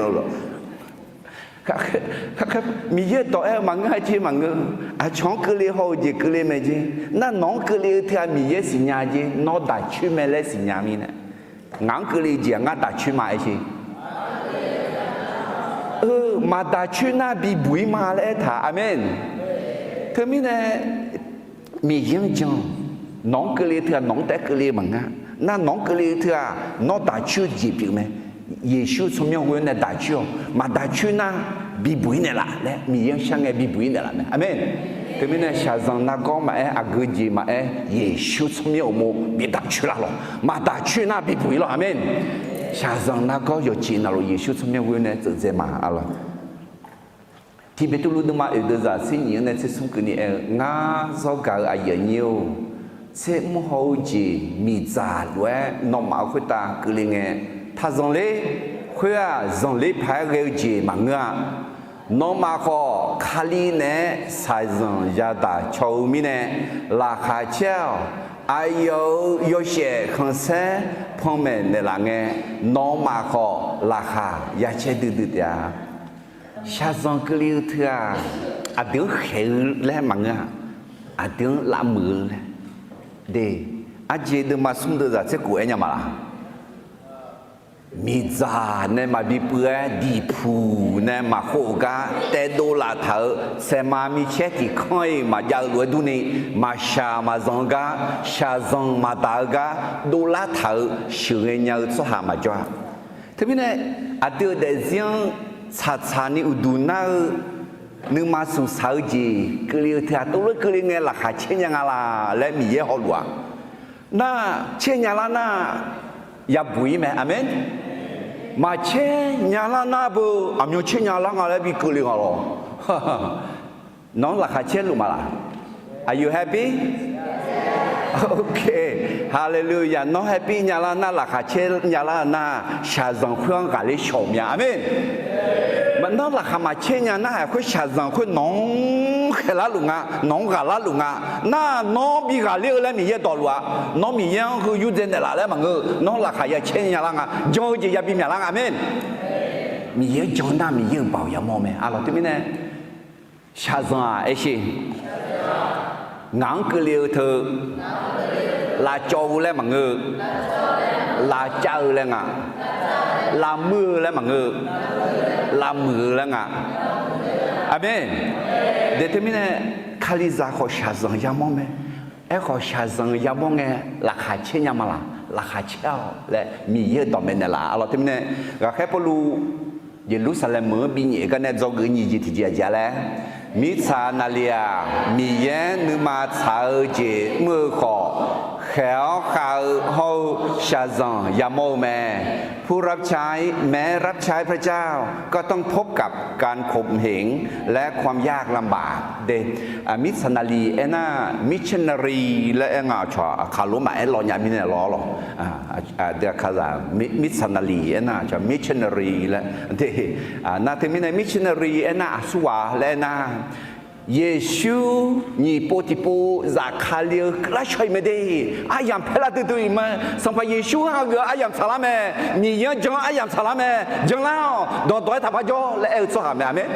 Miqyaer dawq aer-eu maqngeur-a jeq maqngeur. Aqcawq-anr keuvle haw-eu jeq keuvle mae jeq. Nar nawq-anr keuvle-eu teu-aq Miqyaer siqnya jeq, nawr daq coer mae laer siqnya mirnae, ngaq-anr keuvle jeq-aq ngar daq coer ma aer sher. Eu, maqdaq coer nar bibuq-ir ma laer aertaq. Aqmeq. Teumirnae Miqyaer-anr jan. Nawq-anr keuvle teu-aq nawq-anr taef-aer keuvle maqngeur. Nar nawq-anr keuvle teu-aq nawr daq coer-eu jeq pyeuf mae. Yeqsur tsawrmyanr ghoe-awr nae daq coer-awq. Maqdaq coer nar bibuq-ir naeqlaf laer Miqyaer-anr shar ngae bibuq-ir naeqlaf mae. Aqmeq. Teumirnae shaqzanq nargawr maqaer, aqgeu jeq maqaer, Yeqsur tsawrmyanr uqmov bidaq coer lar lawq. Maqdaq coer nar bibuq-ir lawq. Aqmeq. Shaqzanq nargawr yawqjeq navluf Yeqsur tsawrmyanr ghoe-awr nae tseufdzae ma-a lawq. Tiq Beqtuvluv deuvma oeq deuvzaq tser nyiq-anr nae tser smr keuvni aer-eu, Ngar zawr gaq-eu aqyuif aqnyir-or, tser mr haw-eu jeq miqdzaq lof-aer nawmaf-euq khoertav keuvle ngae, taq zanqler. Khoer-aq, zanqler paq-aer ghae-eu jeq maqngeur-a. Nawmaf khawf Kali naeq-aer shaqzanq yadaq caw-eu mirnae, laqkhaq caer-awq. Aqyawf-euq yawshaef khanqsaer panmaeq naeqlaf ngae, nawmaf khawf laqkhaq yacaer duidui taef-a. Shaqzanq keuvle-eu teu-aq, aqdui-anr khaeq-eu laer maqngeur-a. Aqdui-anr lavmuiq-eu laer. De, aqjeq deuvma smr deuvzaq tser khof aer nya ma laq? miqdzaq nae maqbi puiv-aer diqpuq nae maqkhov-euq gar taedov laftaq-euq saeqma micaer tiq kanr-iq maqjav-eu lof-aer durni, maqshaq maqzanq-eu gar, shaqzanq maqdaq-eu gar dovlar taq-euq sheuqghae nya-eu tsawrhaq maqjawr-a. Teumirnae, aqdui-euq daefzir-anr tsaqtsaq ni uqduq nar-eu nuima smqsaq-eu jeq keuvle-eu teu-aq, tov lof keuvle ngae laqkhaq caer nya nga laq laer Miqyaer hawluf-aq. Nar caer nya lar nar yabuq-ir mae. Aqmeq. Maqcaer nya lar nar beu aqmyan caer nya lar nga laer bi keuvle nga lawr. Nawq-anr laqkhaq caer luf ma laq? Are you happy? Okay, hallelujah. Nawr happy nya lar nar, laqkhaq caer nya lar nar, shaqzanq khoer-anr ghaqler shawq mya. Aqmeq. Nawr laqkhaq maqcaer nya nar, haiq khoer shaqzanq khoer nawq-anr khaeqlar luf nga, nawq-anr ghaqlar luf nga. Nar nawr bi ghaqler-eu laer Miqyaer dawqluf-aq. Nawr Miqyaer-anr heu yurdzae naeqlaf laer maqngeur-eu, nawr laqkhaq ya caer nya lar nga. Jan-eu jeq yabi myaqlar nga. Aqmeq. Miqyaer jan nar Miqyaer-euq baoq yamawr-eu mae. Arlawq teumirnae shaqzanq-aq aershe, ngaq-anr keuvle-eu teu lavcawv-eu laer maqngeur-eu, lavcav-eu laer nga, lavmuiq-eu laer maqngeur-eu, lavmuiq-eu laer nga. Aqmeq. Daeq teumirnae Kalizaq khawf shaqzanq yamawr mae. Aerkhawf shaqzanq yamawr ngae laqkhaq caer nya ma laq? Laqkhaq caer-awq laer Miqyaer-euq dawqmaeq naeqlaf. Arlawq teumirnae ghaqkhaer Pawrluv Yeqlursaqlaeq meuq-anr binyaef gar nae dzawgeuf nyiq jeq tiqjeq aqjeq-a laer, mirtsaq naqliq-aq, Miqyaer nuima tsaq-eu jeq mr-eu khawf, khaeq-awr khav-eu hawr-eu shaqzanq yamawr-eu mae. ผู้รับใช้ แม้รับใช้พระเจ้า ก็ต้องพบกับการข่มเหงและความยากลำบาก Mirtsaq naqliq aernar, missionary laer aer nga. Aqcawq aqkaq lor maqaer lawq nya mirnae lawr lawq. Aqdui aqkaqzaq mirtsaq naqliq aernar, aqcawq missionary laer. Nar teumirnae missionary aernar aqsurghaq laer aernar, Yeqsur nyiq pov tiqpov zafkale-eu keuvlar shaw-iq mae de. Aryamq paerlar duidui-iq mae. Sanqpaq Yeqsur-anr hageuf-eu aryamq tsaqlar mae. Miqyaer-anr jan-eu aryamq tsaqlar mae. Janlar-awq. Dawqdawq-aer taqpar jawr laer aer-eu tsawrhaq mae. Aqmeq.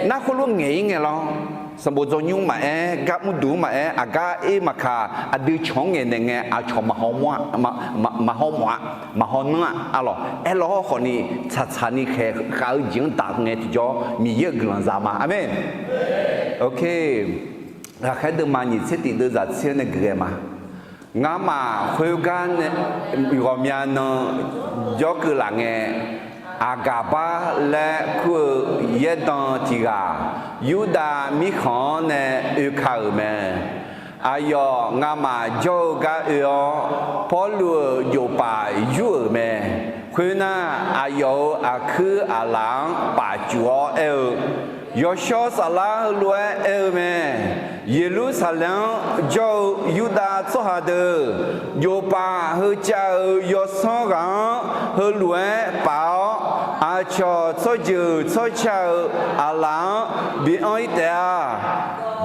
Nar khoerlof ngaeq-ir ngae lawr, sanqbof dzawnymr maqaer, gar mrduq-anr maqaer, aqgar ir maqkaq, aqdui cawq-anr ngaeqnaeq ngae aqcawq maqhaw mawf-a, maqhaw mawf-a, maqhaw nanr-a. Arlawq aerlawr hawrkhawf ni tsaqtsaq ni khaeq khav-eu jeq-anr daq ngae tiqjawr Miqyaer-euq guiqlanq za ma. Aqmeq. Ghaqkhaer deuvma nyiq tser tiq deuv zaq tser-anr nae geuf ghae ma. Ngamaf khoergar nae ghawqmya nan jawrkeuv laf ngae, Aqgaqbar laer kur-eu yaerdan tiq ghaq Yurdav mirkhanq-anr nae oeka-euq mae. Aqyawf ngamaf jawr-eu gar oe-awr, Pawrluv-euq jofpaf yur-euq mae. Khoernar, aqyawf-euq aqkuir aqlaf-anr pafcuf-awr aer-eu, Yawshawr Saflar heulof-aer aer-eu mae. Yeqlursaqlaeq-anr jawr-eu Yurdav tsawrhaq deuq, jofpaf heu cav-eu yawsanr ghaq-anr heulof-aer paf-awr, aqcawq tsawrjeuq tsawrca-euq aqlaf-anr bi anr-ir taef-a.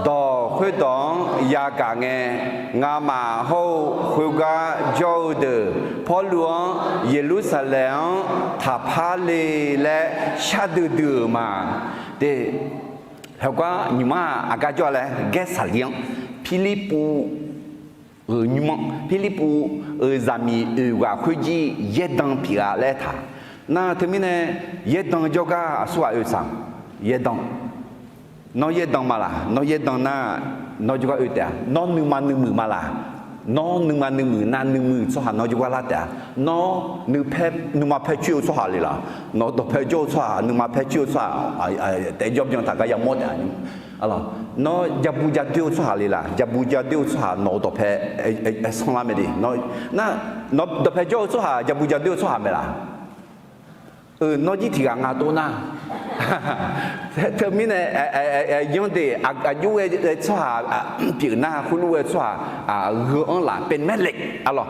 Dawq khoerdawq-anr yagaq ngae, ngamaf hawr-eu khoergar jawr-eu deuq Pawrluv-anr Yeqlursaqlaeq-anr taqpar le laer shardui dui-euq ma. Te, heugar nymq-mr-aq aqgar jawr-a laer, Gaersaqlir-anr, Pirlirpuv-euq nymr-anr, Pirlirpuv-euq zaqmiq oeq ghaq khoerjir yaerdan pyeuf-a laer taq. Nar teumirnae yaerdan jawrgar aqsurghaq oe tsaq. Yaerdan. Nawr yaerdan ma laq? Nawr yaerdan nar, nawr jawrgar oe taef-a. Nawr nuima nuimuiq ma laq? Nawr nuima nuimuiq nar, nuimuiq tsawrhaq nawr jawrgar lar taef-a. Nawr nuipaer, nuima paer coer-eu tsawrhaq le laq? Nawq-eu dawqpae jawr-eu tsawrhaq, nuima paer coer-eu tsawrhaq, taef jawr byan taq gar yamawr taef-a. Nawr jabu jadoer-eu tsawrhaq le laq? Jabu jadoer-eu tsawrhaq nawq-eu dawqpae sanrlar mae de. Nar, nawq-eu dawqpae jawr-eu tsawrhaq jabu jadoer-eu tsawrhaq mae laq? Nawr jir tiq ghaq nga tov nar, teumirnae yanr de, aqjox ghae tsawrhaq pyeuf nar, khoerlof ghae tsawrhaq gheu-anr laf paeqmaer le. Arlawq,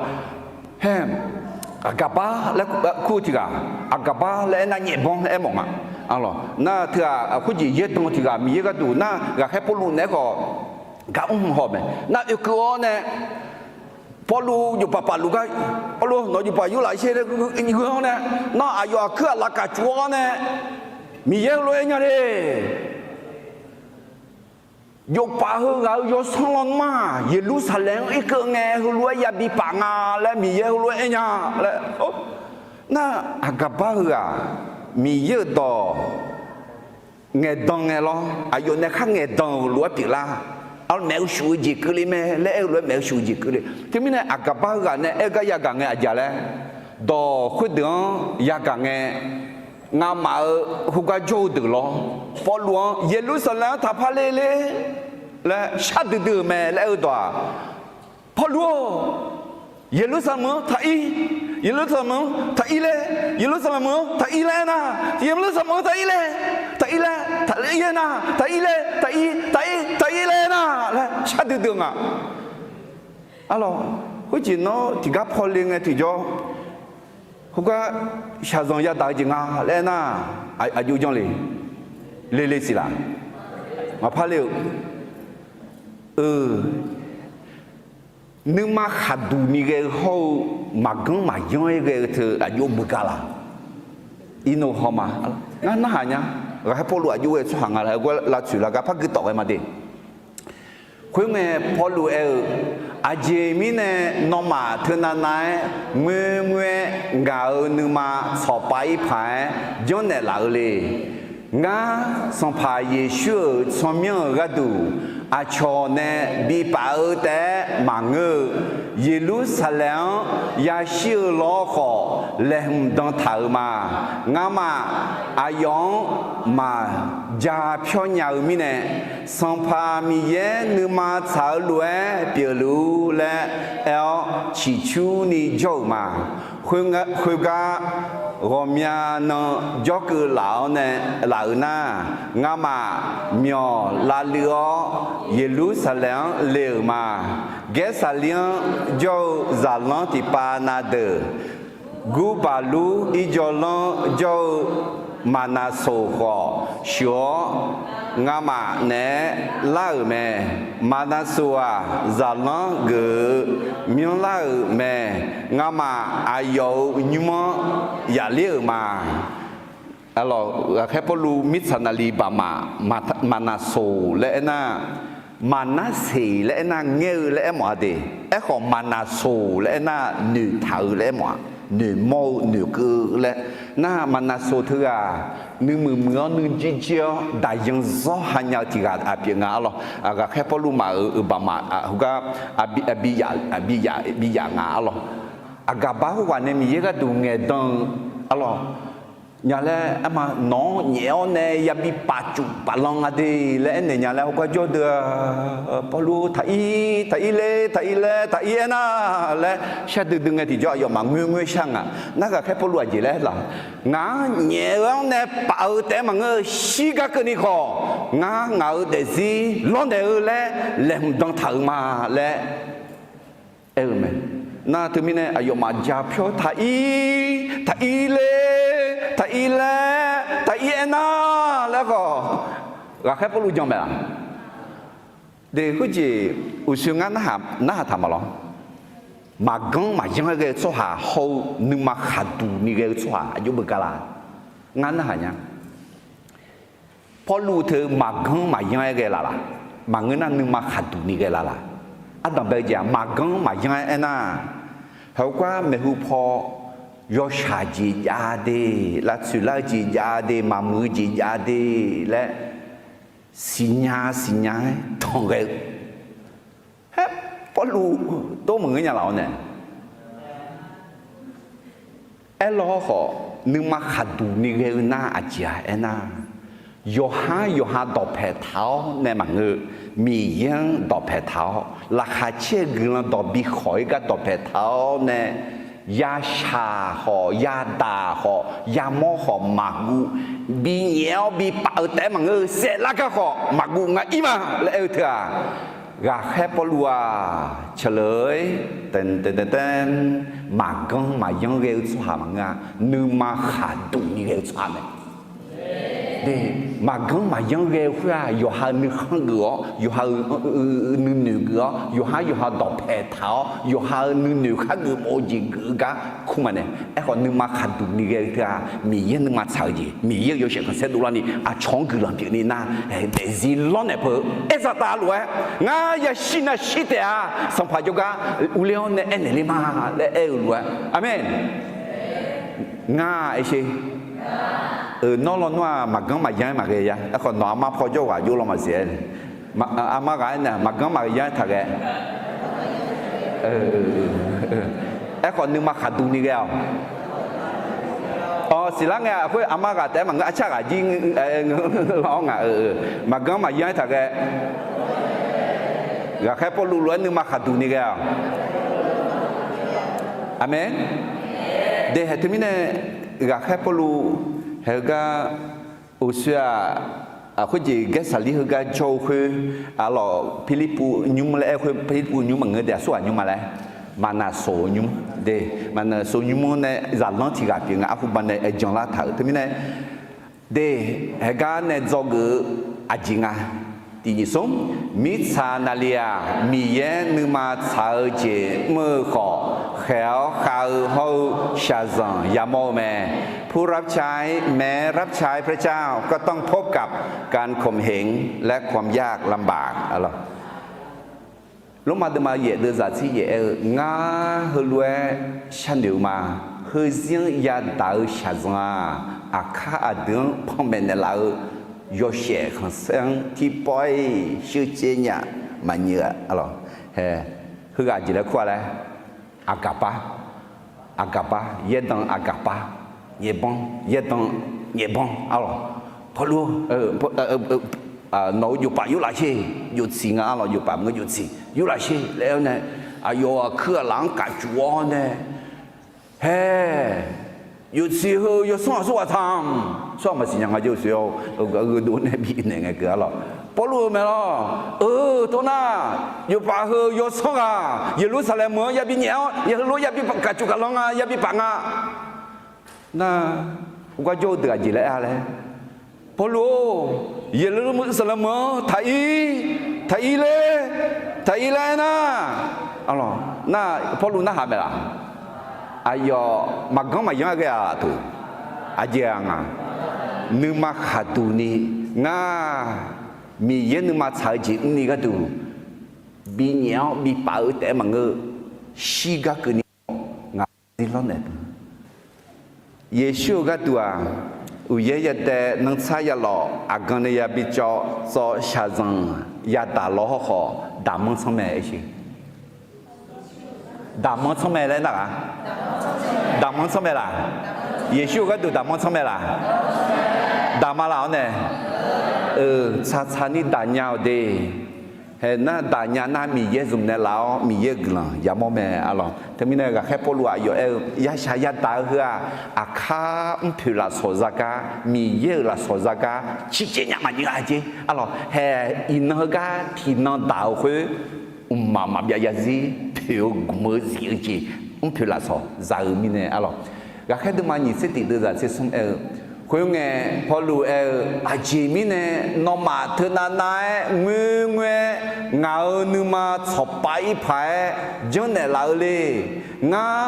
haer, Aqgaqbar laer kur-eu tiq ghaq, Aqgaqbar laer aernar nyaefbanr aermawf nga. Arlawq, nar teughaq khoerjeq yaerdan tiq ghaq Miqyaer gharduq nar ghaqkhaer Pawrluv naeq-aer khawf gar mr haw mae. Nar oekeuv-awr nae Pawrluv jofpaf pafluf gar, Pawrluv nawq-eu jofpaf yur laf sher laer gheu-anr nae, nar aqyawf aqkuir aqlaf kaq cuf-awr nae, Miqyaer heulof-aer aer nya le. Jofpaf heughaq-euq yawsanr lawnmr-aq, Yeqlursaqlaeq-anr irkeuv ngae heulof-aer yabi paf nga laer Miqyaer heulof-aer aer nya laer. Nar, aqgaqbar heughaq Miqyaer-euq dawq ngaeqdan ngae lawr, aqyawf nae khar ngaeqdan-euq lof-aer pyeuflar. Aqmaeq-eu shuf-eu jeq keuvle mae laer aer-eu lof-aer maeq-eu shuf-eu jeq keuvle. Teumirnae aqgaqbar heughaq nae aer gar yagaq ngae aqjeq laer, dawq khoerdeuq-anr yagaq ngae, ngamaf-euq khoergar jawr-eu deuq lawr, Pawrluv-anr Yeqlursaqlaeq-anr taqpar le le laer shar duidui-euq mae laer aer-eu dawq-aq, Pawrluv-or, Yeqlursaqlaeq-anr taq ir, Yeqlursaqlaeq-anr taq ir laer, Yeqlursaqlaeq-anr taq ir laer aernar, Yeqlursaqlaeq-anr taq ir laer, taq ir laer, taq ir aernar, taq ir laer, taq ir, taq ir, taq ir laer aernar laer shar duidui-eu nga. Arlawq, khoerjeq nawr tiqgar paw le ngae tiqjawr, khoergar shaqzanq yadaq-eu jeq nga laer aernar, aqjox janr le, le le siq laq. Maqpar le-euq. Eu, nuima khaqduq ni ghae-eu hawr-eu, maqganr maqyanr-aer ghae-eu teu aqjox beugar laq. Irnov hawma, ngar narhaq nya. Ghaqkhaer Pawrluv aqjox ghae-eu tsawrhaq nga laer gar lavtsoeq lar gar par gui tawf ghae ma de. Khoerngae Pawrluv aer-eu, Aqjeq mirnae nawmaf teunav nav-aer ngoerngoer-aer ngaq-euq nuima tsawqpav ir paq-aer janrnaeq laf-eu le. Ngar Sanqpaq Yeqsur-euq tsawrmyanr-euq gharduq aqcawq nae bipaf-eu taef-aer maqngeur-eu, Yeqlursaqlaeq-anr yashir-eu lawr khawf, laeqhmq dan taq-euq ma. Ngamaf aqyawf-anr maqja pyawr nya-eu mirnae, Sanqpaq Miqyaer nuima tsaq-eu lof-aer pyeufluf-ur laer aer-awr ciqcurni jawr-euq ma. Khoergar, ghawqmya nan jawrkeuv laf-awr nae laf-euq nar, ngamaf myawq lavluiv-awr Yeqlursaqlaeq-anr le-euq ma. Gaersaqlir-anr jawr-eu zaqlanr tiqpav na deuq, Gurbaqlur irjawvlanr jawr-eu Maqnaqsoq khawf sheuq-awr, ngamaf naeq-aer lar-euq mae. Maqnaqsoq-aq, zaqlanr geuf-eu myanrlar-euq mae. Ngamaf aqyawf-euq nymr-anr yafler-euq ma. Aqlawq, Ghaqkhaer Pawrluv mirtsaq naqli baqmaf, Maqnaqsoq laer aernar, Maqnarseq laer aernar ngaer-eu laer aermawf-a de. Aerkhawf Maqnaqsoq laer aernar noeqtaq-eu laer aermawf-a. Noeqmawr-eu noeqkeuv-eu laer. Nar Maqnaqsoq teughaq nuimuiq muiq-awr nuijir jir-awr daqyan zawr ha nya-eu tiq ghaq pyeuf nga arlawr. Ghaqkhaer Pawrluv maf-euq baqmaf heugar bi yaf nga arlawr. Aqgaqbar khoerghaq nae Miqyaer gharduq ngaeqdan-eu arlawr. Nya laer aerma, nawq-anr nyaef-awr nae yabi pafcuf paflan nga de laer aernaeq nya laer heugar jawr deuq-a, Pawrluv taq ir, taq ir ler, taq ir laer, taq ir aernar laer shar duidui ngae tiqjawr aqyawfmaf ngoerngoer shar nga. Nar Ghaqkhaer Pawrluv aqjeq laer laq, ngaq-anr nyaef-eu-anr nae paf-eu taef-aer maqngeur-eu shirgar keuvni khawf, ngar ngaq-euq daefzir lawrnaeq-eu laer laeqhmq dan taq-euq ma laer aer-eu mae. Nar teumirnae aqyawfmaf jaqpyawr taq ir, taq ir ler, taq ir laer, taq ir aernar laer khawf, Ghaqkhaer Pawrluv jan mae-aq. De khoerjeq uqshoe ngar narhaq taq ma lawr. Maqganr maqyanr-aer ghae-eu tsawrhaq hawr-eu nuima khaqduq ni ghae-eu tsawrhaq aqjox beugar la? Ngar narhaq nya. Pawrluv teu maqganr maqyanr-aer ghae laf laq? Maqngeur nar nuima khaqduq ni ghae laf laq? Ardanq bae-eu jeq-aq maqganr maqyanr-aer aernar, heugar maeqhu paw yawshaq jeq jav de, lavtsoeq lar-eu jeq jav de, maqmuiq-eu jeq jav de laer siqnya siqnya-aer tanq ghae-eu. Haer, Pawrluv dov maqngeur nya laf-awr nae aerlawr khawf, nuima khaqduq ni ghae-eu nar aqjeq-a aernar, yawqhar yawqha dawqpaeq taq-awr nae maqngeur, Miqyaer-anr dawqpaeq taq-awr, laqkhaq caer-eu guiqlanq dawq bi khawq-ir gar dawqpaeq taq-awr nae, yashaq khawf, yadaq khawf, yamawr khawf maqguv, binyaef-awr bipaf-eu taef-aer maqngeur-eu saeflar gar khawf maqguv nga ir ma laer aer-eu teu-aq, Ghaqkhaer Pawrluv-aq, caqleur-ir, maqganr maqyanr ghae-eu tsawrhaq maqngeur-a, nuima khaqduq ni ghae-eu tsawrhaq mae. De, maqganr maqyanr ghae-eu khoer-aq, yawqha-euq nuikhanr geuf-awr, yawqha-euq nuinoeq geuf-awr, yawqhar yawqha dawqpaeq taq-awr, yawqha-euq nuinoeq khar geufmawf-eu jeq geuf-eu gar kur ma nae. Aerkhawf, nuima khaqduq ni ghae-eu teu-aq, Miqyaer nuima tsaq-eu jeq, Miqyaer-euq yawshaef khanqsaer dovlarni aqcawq-anr guiqlanq pyeufni nar, daefzir lawrnaeq peuq-eu aer zaqtaf lof-aer, ngar yashir navshir taef-a, sanqpaq jawrgar urler-awr nae aernaeq ler ma laer aer-eu lof-aer. Aqmeq. Ngar aer sher. Euq, nawr lawnmr-aq maqganr maqyanr-aer maqghae ya. Aerkhawf nawq armar paw jawr ghaq jov law maqsiq-aer, armar ghaq aernaeq maqganr maqyanr-aer taqghae. Aerkhawf nuima khaqduq ni ghae-awq. Awq, siqlar ngae-aq khoer armar ghaq taef-aer maqngeur, arcar ghaq jir lar-awr ngaq-eu, maqganr maqyanr-aer taqghae. Ghaqkhaer Pawrluv lof-aer nuima khaqduq ni ghae-awq. Aqmeq. De, haeq teumirnae ghaqkhaer Pawrluv haeq heugar uqshoe-aq, khoerjeq Gaersaqlir heugar jawr-eu khoer, arlawq Pirlirpuv nymr laer aer khoer Pirlirpuv nymr maqngeur de, aqsurghaq nymr ma laer, maqnaqsoq nymr de, maqnaqsoq nymr-anr nae zaqlanr tiq ghaq pyeuf nga arhuba nae aer janlar taq-euq teumirnae de, haeq gar nae dzawgeuf-eu aqjeq nga. Tiqjeq smr, mirtsaq naqli-aq Miqyaer nuima tsaq-eu jeq mr-eu khawf khaeq-awr khav-eu hawr-eu shaqzanq yamawr-eu mae. ผู้รับใช้ แม้รับใช้พระเจ้า ก็ต้องพบกับการข่มเหงและความยากลำบาก Lormav deuvma yaef deuvzaq tser yaef aer-eu, ngar heulof-aer sharnoeq-eu ma. Heuzir-anr yadaq-eu shaqzanq-aq, aqkar aqdui-anr panmaeq naeqlaf-eu yawshaef khanqsaer-anr tiqpawf-iq sheucaev nya maqnyeuv-a. Arlawq, hae, heughaq jeq laer kur-a laer, aqgaqpar, aqgaqpar, yaerdan aqgaqpar, nyaefbanr, yaerdan nyaefbanr. Arlawq, Pawrluv, nawq-euq jofpaf yurlaf sher, joftsiq nga. Arlawq, jofpaf maqngeur joftsiq yurlaf sher laer aer-awr nae, aqyawf aqkuir aqlaf-anr kafcuf-awr nae, hae, joftsiq heu yawsanr aqsurghaq taq-anr, tsawrhaq maqsiq nya nga jeq-eu soe-awr, gheudov nae bifnaeq ngae keuv. Arlawq, Pawrluv-eu mae lawr, eu, tov nar, jofpaf heu yawsanr ghaq Yeqlursaqlaeq meuq-anr yabi nyaef-awr, ya heulof-aer yabi kafcuf kaflanr nga, yabi paf nga. Nar, gar jawr-eu deuq aqjeq laer aer-a laer, Pawrluv-or, Yeqlursaqlaeq meuq-anr taq ir, taq ir ler, taq ir laer aernar, arlawq, nar Pawrluv narhaq maeq laf? Aqyawf maqganr maqyanr-aer ghae-a teu? Aqjeq-aq nga, nuima khaqduq ni, ngar Miqyaer nuima tsaq-eu jeq mrni gharduq binyaef-awr bipaf-eu taef-aer maqngeur, shirgar keuvni-awr ngaq zir lawrnaeq teu. Yeqsur-euq gharduq-aq, uqyaer yadae nanrtsar yalawf aqgan nae yabi cawv tsawv shaqzanq yadaq law hawrkhawf, daqmanr tsanr mae aer sher. Daqmanr tsanr mae laer nar-aq, daqmanr tsanr mae laq? Yeqsur-euq gharduq daqmanr tsanr mae laq? Daqma laf-awr nae, eu, tsaqtsaq ni daqnya-awq de. Hae nar daqnya nar Miqyaer zmq nae laf-awr Miqyaer-euq guiqlanq yamawr mae. Arlawq, teumirnae ghaqkhaer Pawrluv aqyawf aer-eu yashaq yadaq-eu heu-aq, aqkar mrpoeq lafsawq zagar, Miqyaer-euq lafsawq zagar ciqcaev nya maqnyeuv-a jeq. Arlawq, hae iqnan heugar tiqnan daq-euq khoer, mqmaq maqbyav yarzir poeq-eu gmq-eu zif-eu jeq, mrpoeq lafsawq za-eu mirnae. Arlawq, ghaqkhaer deuvma nyiq tser tiq deuvzaq tser smr aer-eu, khoerngae Pawrluv aer-eu, aqjeq mirnae nawmaf teunav nav-aer ngoerngoer-aer ngaq-euq nuima tsawqpav ir paq-aer janrnaeq laf-eu le. Ngar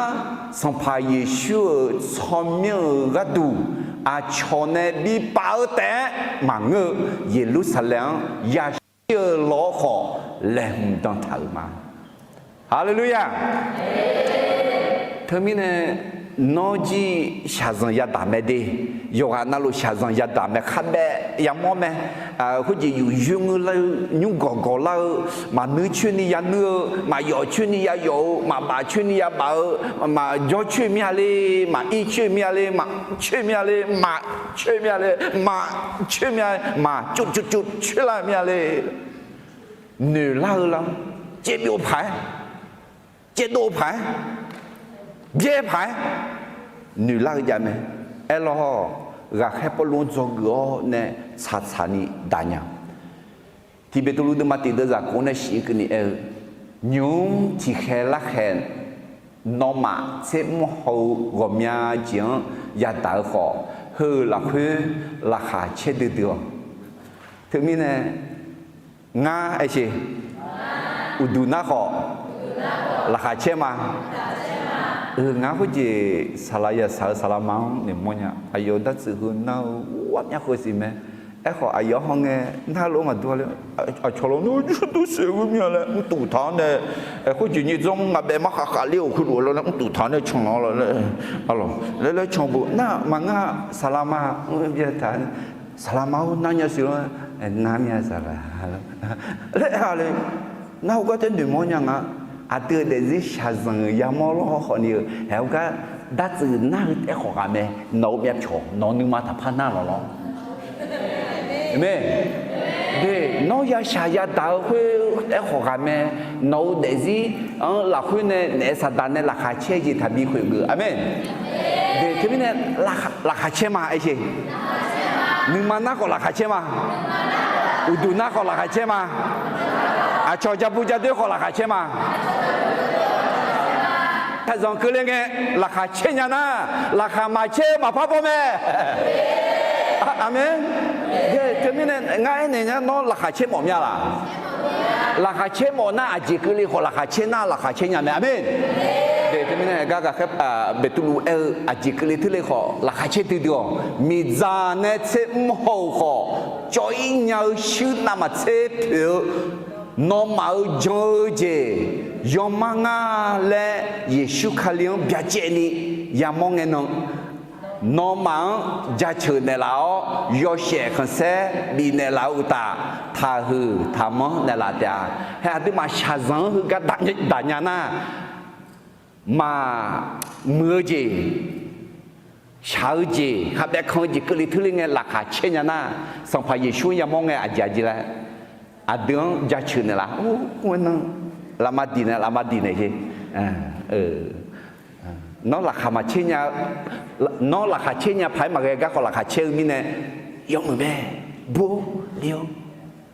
Sanqpaq Yeqsur-euq tsawrmyanr-euq gharduq aqcawq nae bipaf-eu taef-aer maqngeur-eu, Yeqlursaqlaeq-anr yashir-eu lawr khawf laeqhmq dan taq-euq ma. Haleluya! Teumirnae, nawr jir shaqzanq yadaq mae de. Yawqghaq navluf shaqzanq yadaq mae, kharbaev yamawr mae. Khoerjeq yuf yoer ngeur lar-eu, nymr gawq gawq lar-eu, maqnuir coer ni yanuir-eu, maqyawf coer ni yayawf-eu, maqbaf coer ni yabaf-eu, maqjawr coer mir-a le, maqir coer mir-a le, maqcoer mir-a le, maqcoer mir-a le, maqcoer mir-a, maqcov cov cov coer lar mir-a le. Noeq lar-eu lar, caevbyov paq-aer, caevdov paq-aer, byaer paq-aer, noeq lar-eu jav mae. Aerlawr, ghaqkhaer Pawrluv-anr dzawgeuf-awr nae tsaqtsaq ni daqnya. Tiq Beqtuvluv deuvma tiq deuvzaq kof nae shif-eu keuvni aer-eu, nymq-mr tiqkhaeq larkhaeq nawmaf tser mr haw-eu ghawqmya jeq-anr yadaq-eu khawf, heu-euq lafkhoer laqkhaq caer duidui-awq. Teumirnae, ngar aer sher, uqduq nar khawf laqkhaq caer ma. Ngar khoerjeq saqlaq yasaq-eu saqlaqma-anr noeqmawr nya. Aqyawf dartsuif heu nar-eu ghawqmya khoer siq mae. Aerkhawf aqyawf-anr hawngae narlof-aer maqdur-a laer, aqcawq lawr nar jur dur saef-eu mya laer mrtuf taq-anr nae, khoerjeq nyir dzanr mr ngaq baef mar khaqkhaq ler-euq khoerlof-aer lar mrtuf taq-anr nae can-awr lawr laer, arlawq laer laer can bo nar maqngeur-a. Saqlaq ma, saqlaq ma-or nar nya siq lawr, nar mya saqlaq laer, laer ha le. Nar heugar taer noeqmawr nya nga. Aqdui-euq daefzir shaqzanq-euq yamawr lawr khawf ni-eu haeq heugar dartsuif nar-eu taef khawf ghaq mae. Nawq-eu myavpyawq nawq-eu nuima taqpar nar lawq lawr. Aqmeq. De, nawr yashaq yadaq-eu khoer taef khawf ghaq mae. Nawq-eu daefzir-anr lafkhoer nae naef saqdaq nae laqkhaq caer-eu jeq taqbi khoeq geuf. Aqmeq. De, teumirnae laqkhaq caer ma aer sher. Nuima nar khawf laqkhaq caer ma. Uqduq nar khawf laqkhaq caer ma. Aqcawq ja bu ja doer khawf laqkhaq caer ma. Shaqzanq keuvle ngae laqkhaq caer nya nar, laqkhaq maqcaer-eu maqpar baw mae. Aqmeq. Teumirnae ngar aernaeq nya, nawr laqkhaq caer mawf mya laq? Laqkhaq caer mawf nar aqjeq keuvle khawf laqkhaq caer nar laqkhaq caer nya mae. Aqmeq. Teumirnae gar gaqkhaer Beqtuvluv aer-eu aqjeq keuvle teurle khawf laqkhaq caer duidui-awq. Miqdzaq nae tser mr haw-euq khawf, cawv-ir nya-eu shuir navmaqtser poeq-eu, nawmaf-euq jan-eu jeq yawmar nga laer Yeqsur Kali-anr byacaevni yamawr ngae nan, nawmaf-anr jaceuq naeqlaf-awr yawshaef khanqsaer bifnaeq laf-eu uqtaf, taqhuiq taqmanr naeqlaf taef-a. Hae aqduimaf shaqzanq-anr heugar daq nya nar, maqmuiq-eu jeq, shaq-eu jeq, khavbaev kan-eu jeq keuvle teurle ngae laqkhaq caer nya nar, Sanqpaq Yeqsur-anr yamawr ngae aqjeq aqjeq laer aqdui-anr jaceuq naeqlaf. Or, khoer nan lafma diq nae lafma diq naeq sher. Nawr laqkhaq maqcaer nya, nawr laqkhaq caer nya paq-aer maqghae gar khawf laqkhaq caer-eu mirnae, yawmuiq mae, bur-or, le-awr,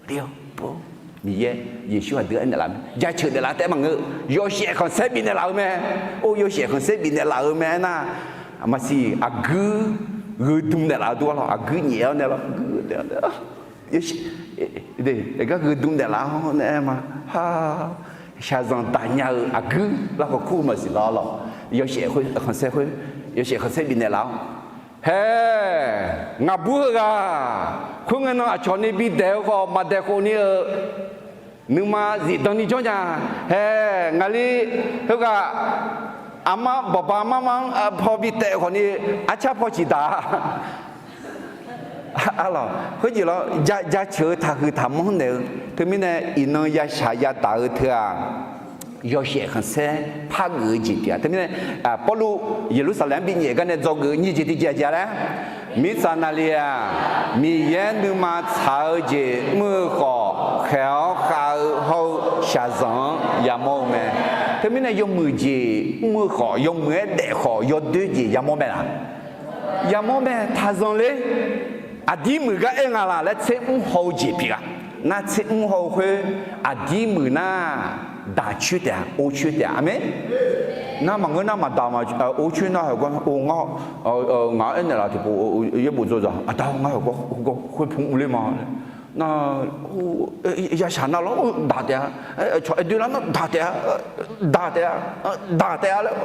le-awr, bur-or. Miqyaer, Yeqsur aqdui-anr aernaeq laf mae, jaceuq naeqlaf taef maqngeur, yawshaef khanqsaer bifnaeq laf-eu mae. Or, yawshaef khanqsaer bifnaeq laf-eu mae aernar, maqsiq aqguir gheudm naeqlaf-eu dur-a lawr, aqguir nyaef-awr nae lawr, aqguir naeq-awr nae, gar gheudm naeqlaf-awr nae aer ma. Shaqzanq daq nya-eu aqguir larkhawf kur-eu maqsiq lawr lawr, yawshaef khanqsaer khoer, yawshaef khanqsaer bifnaeq laf-awr, hae, ngaqbur heughaq khoerngae nan aqcawq ni bidaeq-eu khawf maqdaeq khof ni-eu nuima zifdan ni jawr nya. Hae, ngaqli heughaq aqma bawqba marmar-anr paw bitaef khawf ni arcar paw ciq daq-a. Arlawq, khoerjeq lawr, jaceuq-eu taqhuiq taqmanr naeq-eu, teumirnae iqnan yashaq yadaq-eu teu-aq, yawshaef khanqsaer pargeuf-eu jeq pyeuf-a. Teumirnae Pawrluv Yeqlursaqlaeq-anr binyaef gar nae dzawgeuf-eu nyiq jeq tiqjeq aqjeq-a laer, mirtsaq naqli-aq, Miqyaer nuima tsaq-eu jeq mr-eu khawf, khaeq-awr khav-eu hawr-eu shaqzanq-anr yamawr-eu mae. Teumirnae yawmuiq jeq mr-eu khawf, yawmuiq-aer daef khawf, yawdoer jeq yamawr mae laq? Yamawr mae. Taqzanq ler. Aqdir muiq gar aer nga laq laer tser mr haw-eu jeq pyeuf-a. Nar tser mr haw-eu khoer, aqdir muiq nar daq coer taef-a, or coer taef-a. Aqmeq. Nar maqngeur nar maqdaq ma, or coer nar heugar, or ngar, ngaq-anr aernaeq laf tiqpov yaerbof dzaw zaq, aqda ngar heugar khoer pmr ler ma. Nar, yashaq nar lawr daq taef-a, cawq aer doer lar nar daq taef-a, daq taef-a, daq taef-a laer,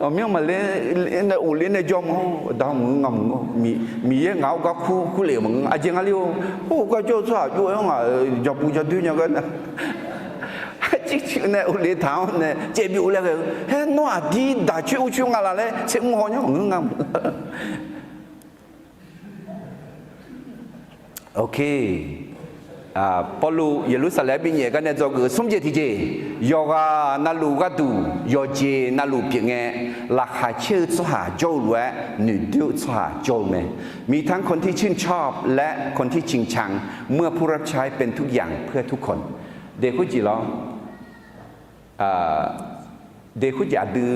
aqmyanr maqler nae of ler nae jawr ma. Aqda maqngeur nga maqngeur, Miqyaer ngaq-anr gar kur kur lef-euq maqngeur. Aqjeq nga ler-or, or gar jawr-eu tsawrhaq jov-aer-anr ngaq ja puv ja doer nya gar nar, arcir civ nae of le taq-anr nae caev bi of laer ghae-eu. Haer nawr aqdir daq coer or coer nga laq laer tser mr haw nya maqngeur nga. Pawrluv Yeqlursaqlaeq-anr binyaef gar nae dzawgeuf-eu smr jeq tiqjeq, yawqghaq navluf gharduq yawqjeq navluf pyeufngae, laqkhaq caer-eu tsawrhaq jawr-eu lof-aer noeqdoer-eu tsawrhaq jawr-eu mae. มีทั้งคนที่ชื่นชอบ และคนที่ชิงชัง เมื่อผู้รับใช้เป็นทุกอย่างเพื่อทุกคน de khoerjeq lawr. De khoerjeq aqdui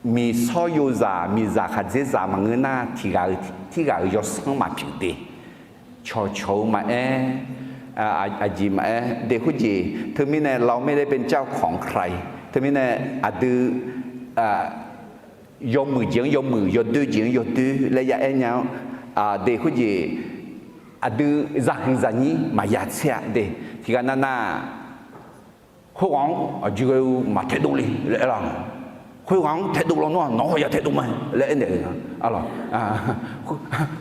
miqsawr yozaq miqzaq khaqdzerzaq maqngeur nar tiqghaq-eu tirghaq-euq yawsanr maqpyeuf de. Cawqcawq-eu maqaer, aqjeq maqaer de khoerjeq teumirnae เราไม่ได้เป็นเจ้าของใคร teumirnae aqdui yawmuiq jeq-anr yawmuiq, yawdoer jeq-anr yawdoer laer ya aer nya-anr, de khoerjeq aqdui zaqhuiq zaqnyir maqya tser-a de. Tiqghaq navnav khoerghaq-anr aqjeq ghae-eu maqtaedov le laer aer-a. Khoerghaq-anr taedov lawnmr-aq, nawq-anr khawf ya taedov ma laer aernaeq-eu nga. Arlawq,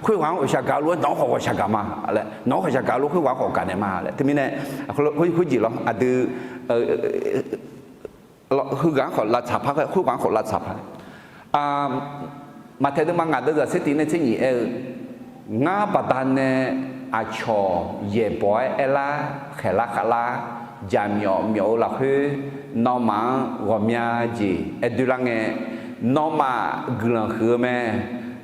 khoerghaq-anr ghawqshaq gaq-eu lof-aer nawq-anr khawf ghawqshaq gaq ma laer, nawq-anr ghawqshaq gaq-eu lof khoerghaq khawf gaqnaeq ma laer. Teumirnae khoerjeq lawr aqdui heughaq-anr khawf lavtsaq par, khoerghaq-anr khawf lavtsaq par. Maqtaeq deuvma ngaq deuvzaq tser tiq nae tser nyiq aer-eu, Ngar baqdanae aqcawq yaeqbawq-aer aerlar, khaeqlar khavlar, jaqmyawf myawf-eu lafkhoer, nawmaf-anr ghawqmya jeq aer doerlar ngae, nawmaf guiqlanq huiq-eu mae.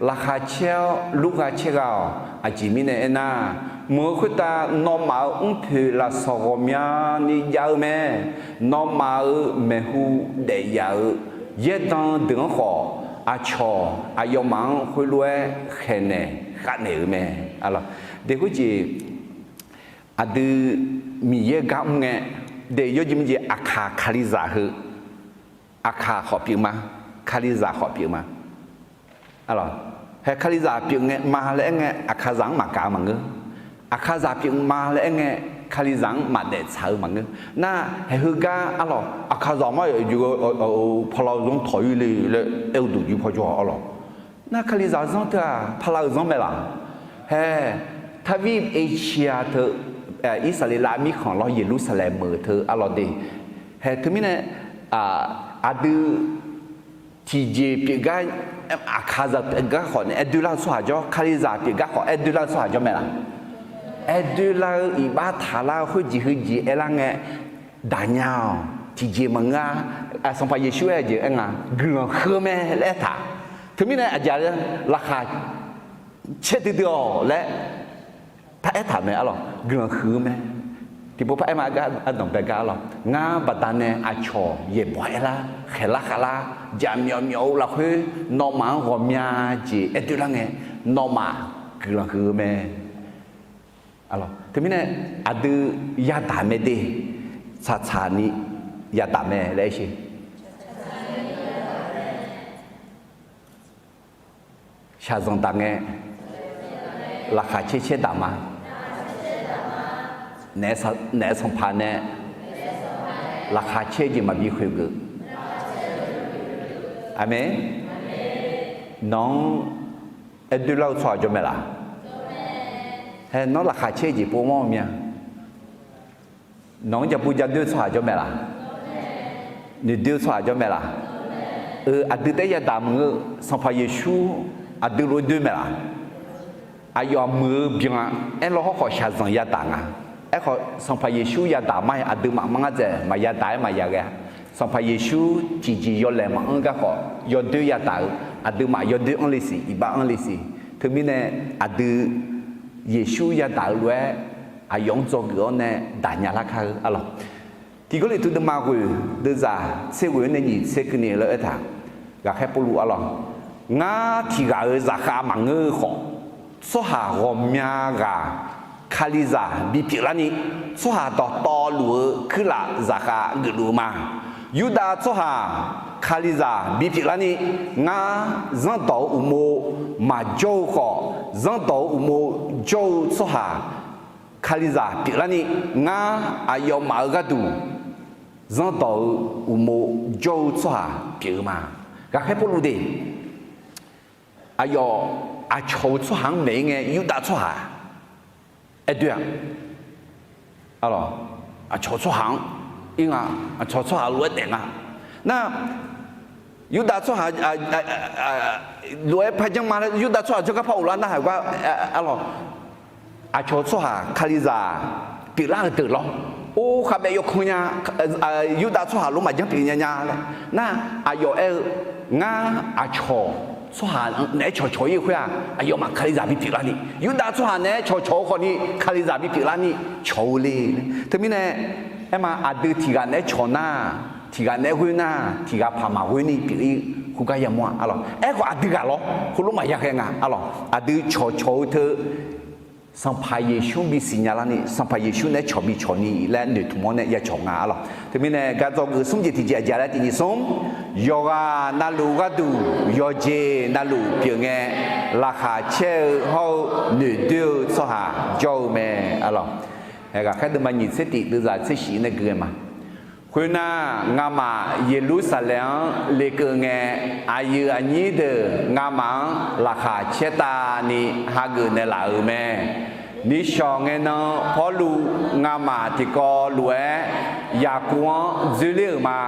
Laqkhaq caer-awr lurgha caergha-awq. Aqjeq mirnae aernar, meuq-eu khoertav nawmaf-euq mrpoeq lafsawq ghawqmyani jav-eu mae. Nawmaf-euq maeqhu daef yaf-eu yaerdan deuq-anr khawf, aqcawq aqyawfmaf-anr khoerlof-aer khaeqnaeq khavnaeq-euq mae. Arlawq, de khoerjeq aqdui Miqyaer gar mr ngae, de yawjeq mirjeq aqkaq Kalizaq heu, aqkaq khawf pyeuf ma, Kalizaq khawf pyeuf ma. Arlawq, hae Kalizaq pyeuf ngae ma laer aer ngae, aqkaqzaq-anr maqgaq-eu maqngeur. Aqkaqzaq pyeuf ma laer aer ngae, Kalizaq-anr maqdaef tsaq-eu maqngeur. Nar, haeq heugar arlawq, aqkaqzaq mar-aer jeq-eu palav-eu zanr tawq-ir le laer aer-eu duq jir paw jawr-a arlawq. Nar Kalizaq-eu zanr teu-aq palav-eu zanr mae laq? Hae, Tarvir Eqcia teu, Irsaqleqlav mirkhanq lawr Yeqlursaqlaeq meuq teu arlawq de. Hae teumirnae aqdui tiqjeq pyeufgar, aqkaqzaq pyeufgar khawf nae aer doerlar-eu tsawrhaq jawr, Kalizaq pyeufgar khawf aer doerlar-eu tsawrhaq jawr mae laq? Aer doerlar-eu iqbax taqlar-eu khoerjeq heujeq aerlar ngae, daqnya-awq. Tiqjeq maqngeur-a. Sanqpaq Yeqsur aer-eu jeq aer nga, guiqlanq huiq-eu mae laer aertaq. Teumirnae aqjeq laqkhaq caer duidui-awq laer paraer taq mae arlawq, guiqlanq huiq-eu mae. Tiqpov paraer ma gar ardanq bae gar arlawq, ngar baqdanae aqcawq yaeqbawq aerlar, khaeqlar khavlar, jaqmyawf myawf-eu lafkhoer, nawmaf-anr ghawqmya jeq aer doerlar ngae, nawmaf guiqlanq huiq-eu mae. Teumirnae aqdui yadaq mae de, tsaqtsaq ni yadaq mae laer aer sher. Shaqzanq daq ngae, laqkhaq caer caer daq ma. Naef, naef sanqpaq nae laqkhaq caer jeq maqbi khoeq geuf. Aqmeq. Nawq-anr aer doerlar-eu tsawrhaq jawr mae laq? Hae, nawr laqkhaq caer jeq pov mawr-eu mya. Nawq-anr jabu jadoer-eu tsawrhaq jawr mae laq? Noeqdoer-eu tsawrhaq jawr mae laq? Eu, aqdui taef-aer yadaq maqngeur-eu, Sanqpaq Yeqsur aqdui lof-aer doer mae laq? Aqyawf muiq-eu byan-a. Aerlaw hawrkhawf shaqzanq yadaq nga. Aerkhawf Sanqpaq Yeqsur yadaq mar-aer aqduimaf mar ngar dzaeq maqyadaq-aer maqya ghae-a. Sanqpaq Yeqsur tiqjeq yawlaeq maqanr garkhawf yawdoer yadaq-eu, aqduimaf yawdoer anr le siq, iqbax anr le siq. Teumirnae aqdui Yeqsur yadaq-eu lof-aer aqyawf-anr dzawgeuf-awr nae daqnya lar kar-eu arlawq. Tiq Gawrliqtu deuvma ghoeq deuvzaq tser ghoeq-anr nae nyiq tser keuvni laer aertaq. Ghaqkhaer Pawrluv arlawq, ngar tiq ghaq-euq zaqkhav maqngeur-eu khawf, tsawrhaq ghawqmya ghaq Kalizaq bipyeuf larni, tsawrhaq dawqtawvluf-eu kuirlaf zaqkhav geufluf-eu ma. Yurdav tsawrhaq Kalizaq bipyeuf larni, ngar zanrdawq-eu uqmov maqjawr-eu khawf, zanrdawq-eu uqmov jawr-eu tsawrhaq Kalizaq pyeuflarni, ngar aqyawfmaf-euq gharduq zanrdawq-eu uqmov jawr-eu tsawrhaq pyeuf-eu ma. Ghaqkhaer Pawrluv de, aqyawf aqcawq-eu tsawrhaq-anr maeq-ir ngae, Yurdav tsawrhaq aer doer-a. Aqcawq tsawrhaq-anr ir nga, aqcawq tsawrhaq lof-aer daef nga. Nar, Yurdav tsawrhaq lof-aer par janr ma laer, Yurdav tsawrhaq janr gar par ghoflar narhaq gar, arlawq, aqcawq tsawrhaq Kalizaq pyeuflar-euq deuq lawr. Or, khavbaev yawkan nya, Yurdav tsawrhaq lof maqjanr pyeuf nya nya laer. Nar, aqyawf aer-eu, ngar aqcawq tsawrhaq naeq-aer cawqcawq-ir-eu khoer-aq, aqyawfmaf Kalizaq bipyeuf larni, Yurdav tsawrhaq naeq-aer cawqcawq-eu khawfni Kalizaq bipyeuf larni cawq-eu le. Teumirnae aerma, aqdui tiq ghaq naeq-aer cawq nar, tiq ghaq naeq-aer ghoer nar, tiq ghaq paq maqghoerni pyeuf-ir khoergar yamawr-a arlawq. Aerkhawf aqdui ghaq lawr heulof maqya ghae nga arlawq. Aqdui cawqcawq-eu teu Sanqpaq Yeqsur bisiq nya larni, Sanqpaq Yeqsur naeq-aer cawq bicawq ni laer noeqtmq-awr nae ya cawq nga arlawq. Teumirnae gar dzawgeuf smr jeq tiqjeq aqjeq laer tiq nyiq smr, yawqghaq navluf gharduq yawqjeq navluf pyeuf ngae, laqkhaq caer-eu hawr-eu noeqdoer-eu tsawrhaq jawr-eu mae arlawq. Ghaqkhaer deuvma nyiq tser tif deuvzaq tser shif nae gui ghae ma. Khoernar, ngamaf Yeqlursaqlaeq-anr lekeuv ngae, aqyuif aqnyir deuq ngamaf-anr laqkhaq caertavni hageuf naeqlaf-euq mae. Nishawq ngae nan Pawrluv ngamaf tiqkawv lof-aer Yaqkov-anr dzoerler-euq ma.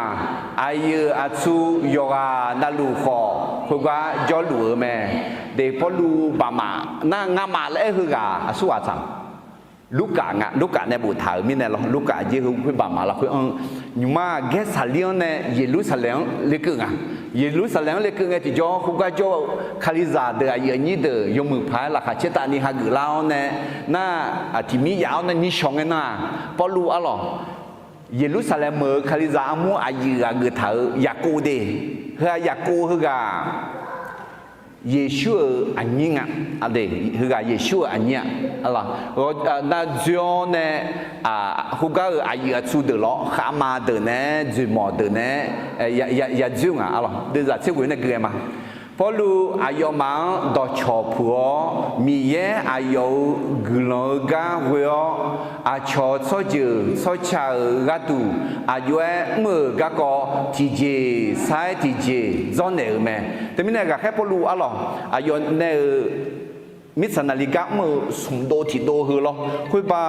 Aqyuif aqtsu yawqghaq navluf khawf khoergar jawrluf-eu mae. Deq Pawrluv baqmaf nar, ngamaf laer aer-eu heughaq aqsurghaq tsaq-a. Lurkaf nga, Lurkaf nae boftaq-euq mirnae lawr, Lurkaf aqjeq heu khoer baqmaf lafkhoer anr. Nymqma Gaersaqlir-anr nae Yeqlursaqlaeq-anr lekeuv nga. Yeqlursaqlaeq-anr lekeuv ngae tiqjawr khoergar jawr-eu Kalizaq deuq aqyuif aqnyir deuq yawmuiq paq-aer laqkhaq caertavni hageuf lar-awr nae, nar, tiqmir yaf-awr nae nishawq ngae nan-aq, Pawrluv arlawq, Yeqlursaqlaeq meuq-eu Kalizaq armur aqyuif ghaq geuftaq-euq Yaqkov de. Heu-aq Yaqkov heughaq Yeqsur-euq aqnyir nga. Heughaq Yeqsur-euq aqnyir-aq, nar dzoer-awr nae, khoergar-euq aqyuif aqtsu deuq lawr, khavma deuq nae, dzoeqmawq deuq nae, yadzoer nga arlawq. Deuvzaq tser ghoeq nae gui-aer ma. Pawrluv aqyawfmaf-anr dawqcawq puq-awr, Miqyaer aqyawf-euq guiqlanq-eu gar ghoe-awr, aqcawq tsawrjeuq tsawrca-euq gharduq aqjox-aer mr-euq garkawv tiqjeq sar-aer tiqjeq dzawrnaeq-euq mae. Teumirnae ghaqkhaer Pawrluv arlawq, aqyawf nae-euq mirtsaq naqli gar mr-eu smq dov tiq dov heu lawr. Khoerba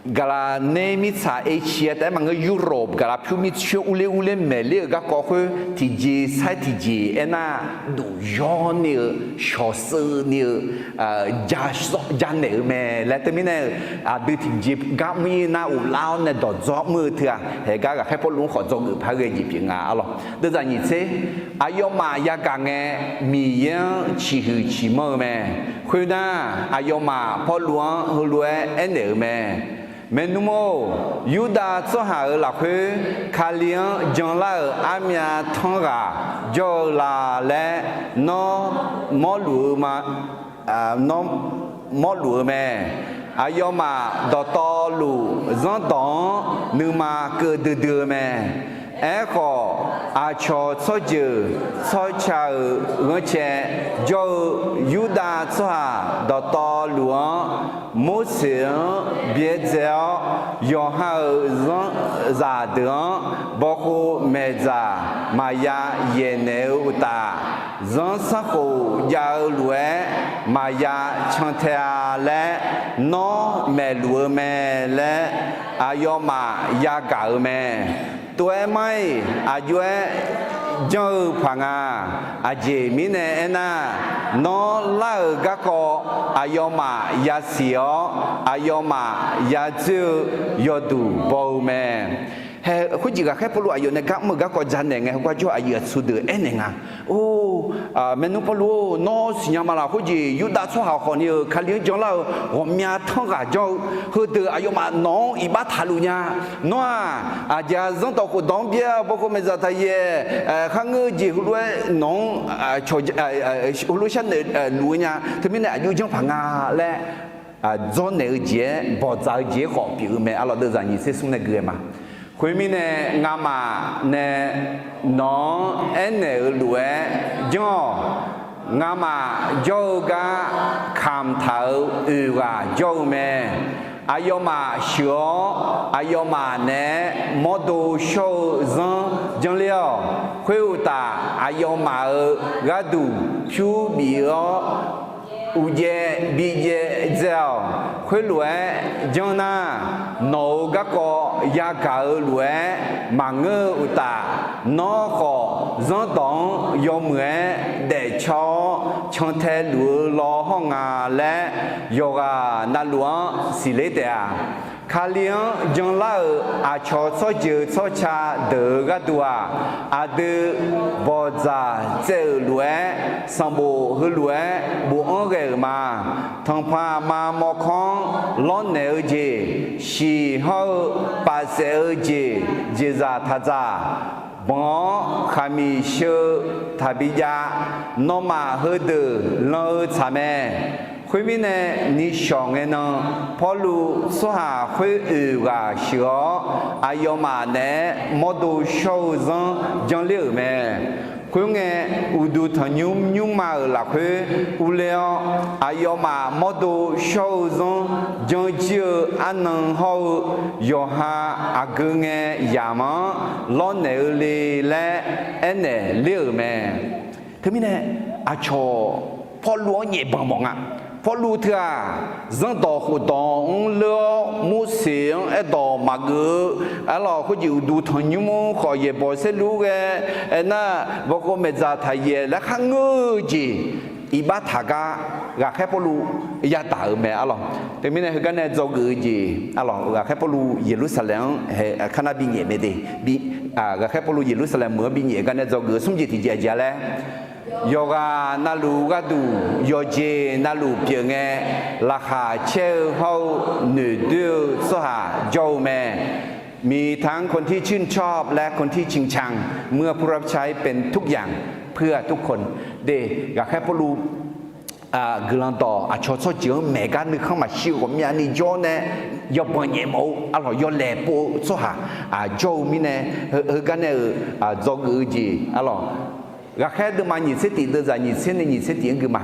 Gaqlaqner mirtsaq Asia taef-aer maqngeur, Europe gaqlaq pyur mircoer urler urler maeqler-euq garkawv khoer tiqjeq sar-aer tiqjeq aernar, duq yawr ni-eu, shawq seuv ni-eu, janaeq-eu mae laer. Teumirnae-euq aqdui tiqjeq gar mr-ir nar, uvlar-awr nae dawqdzawr mr-eu teu-aq, haegar ghaqkhaer Pawrluv-anr khawf dzawgeuf paq-aer ghae jeq pyeuf nga arlawq. Deuvzaq nyiq tser, aqyawfmaf yagaq ngae, Miqyaer-anr ciqhuiq ciqmanr-eu mae. Khoernar, aqyawfmaf Pawrluv-anr heulof-aer aernaeq-euq mae. Maernmr-or, Yurdav tsawrhaq-euq lafkhoer Kali-anr janlar-euq armyav tanr ghaq jawr-eu la laer nawr mawrluf-eu ma. Nawr mawrluf-eu mae. Aqyawfmaf dawqtawvluf zanrdawq-anr nuima keuv duidui-eu mae. Aerkhawf, aqcawq tsawrjeuq tsawrca-euq ghanrcae jawr-eu Yurdav tsawrhaq dawqtawvluf-anr Morseq-anr byaerdzae-awr, yawqha-euq zanrzaq deuq-anr bawkhov maeqdzaq maqya yaeqnaeq-eu uqtaf, zanrsanrkhof jav-eu lof-aer maqya cantae-a laer nawr maeqluf-eu mae laer aqyawfmaf yagaq-euq mae. Tov-aer mar-iq aqjox-aer janr-eu paq nga. Aqjeq mirnae aernar, nawr lar-euq garkawv aqyawfmaf yasiq-awr, aqyawfmaf yadzoer-eu yawduq baw-eu mae. Hae, khoerjeq ghaqkhaer Pawrluv aqyawf nae gar mr-eu garkawv janaeq ngae, heugar jawr-eu aqyuif aqtsu deuq aernaeq nga. Or, maernmr Pawrluv-or, nawr siqnya ma laf? Khoerjeq Yurdav tsawrhaq khawfni-euq Kali-anr janlar-eu ghawqmya tanr ghaq jawr-eu heudeuq aqyawfmaf nawq-anr iqbax taqluf nya. Nawr-aq, aqjeq-aq zanrdawq khofdawq-anr byaer-awr, bawkhov maeqdzaq taqyaer, kharngeur-eu jeq heulof-aer nawq-anr heulof sharnoeq luf-eu nya. Teumirnae aqjox janr paq nga laer dzawrnaeq-eu jeq-aer, bawqdzaq-eu jeq-aer khawf pyeuf-eu mae. Arlawq, deuvzaq nyiq tser smr nae gui-aer ma. Khoermirnae, ngamaf nae nawq-anr aernaeq-euq lof-aer janr-awq. Ngamaf jawr-eu gar kamq taq-euq oeq ghaq jawr-eu mae. Aqyawfmaf sheuq-awr, aqyawfmaf naeq-aer mawrdo shawr-eu zanr janrler-awq. Khoeruqtaf, aqyawfmaf-euq gharduq pyur bif-awr, uqjaev bi jaev dzae-awq. Khoerlof-aer janr nar, nawq-euq garkawv yagaq-eu lof-aer maqngeur-eu uqtaf, nawr khawf zanrdawq-anr yawmuiq-aer daefcaw-awr cantae luf-eu law hawr nga laer, yawqghaq navluf-anr siqler taef-a. Kali-anr janlar-euq aqcawq tsawrjeuq tsawrca deuq-euq gharduq-aq, aqdui bawqdzaq tsaev-euq lof-aer, sanqbof heulof-aer bofanr ghae-euq ma. Tanqpanq aqma mawrkawr-anr lawrnaeq-eu jeq, shiq hawr-eu pafsaef-eu jeq, jeqzaq taqdzaq, banq-awr khaqmiq sheu-eu taqbi jav, nawmaf heudeuq lan-eu tsaq mae. Khoermirnae, nishawq ngae nan Pawrluv tsawrhaq khoer oeq ghaq sheuq-awr, aqyawfmaf naeq-aer mawrdo shawr-eu zanr janrler-euq mae. Khoerngae, uqduq tanqnymr nymrma-euq lafkhoer urler-awr, aqyawfmaf mawrdo shawr-eu zanr janr jir-eu arnan hawr-eu yawqha aqgeu ngae yamq-anr lawrnaeq-eu le laer aernaeq ler-euq mae. Teumirnae, aqcawq Pawrluv-anr nyaefbanq mawf nga. Pawrluv teu-aq, zanrdawq khofdawq-anr leur-awr, Morseq-anr aerdawq maqgeuf-eu, arlawq khoerjeq uqduq tanqnymr-anr khawf yaeqbawq saerlu ghae, aernar, bawkhov maeqdzaq taqyaef laer kharngeur-eu jeq iqbax taq gar, ghaqkhaer Pawrluv yadaq-euq mae arlawq. Teumirnae heugar nae dzawgeuf-eu jeq arlawq, ghaqkhaer Pawrluv Yeqlursaqlaeq-anr hae, karnar binyaef mae de. Ghaqkhaer Pawrluv Yeqlursaqlaeq meuq-anr binyaef gar nae dzawgeuf-eu smr jeq tiqjeq aqjeq-a laer, yawqghaq navluf gharduq yawqjeq navluf pyeuf ngae, laqkhaq caer-eu hawr-eu noeqdoer-eu tsawrhaq jawr-eu mae. มีทั้งคนที่ชื่นชอบและคนที่ชิงชัง เมื่อผู้รับใช้เป็นทุกอย่างเพื่อทุกคน de. Ghaqkhaer Pawrluv guiqlanq dawq aqcawq tsawrjeuq-anr maeq gar nuikhanr maqshir-eu ghawqmyani jawr nae, yawbanq nyaef mawf-eu arlawq yawlaeq pov-eu tsawrhaq jawr-eu mirnae, heugar nae-euq dzawgeuf-eu jeq arlawq, ghaqkhaer deuvma nyiq tser tiq deuvzaq nyiq tser nae nyiq tser tiq-anr gui ma.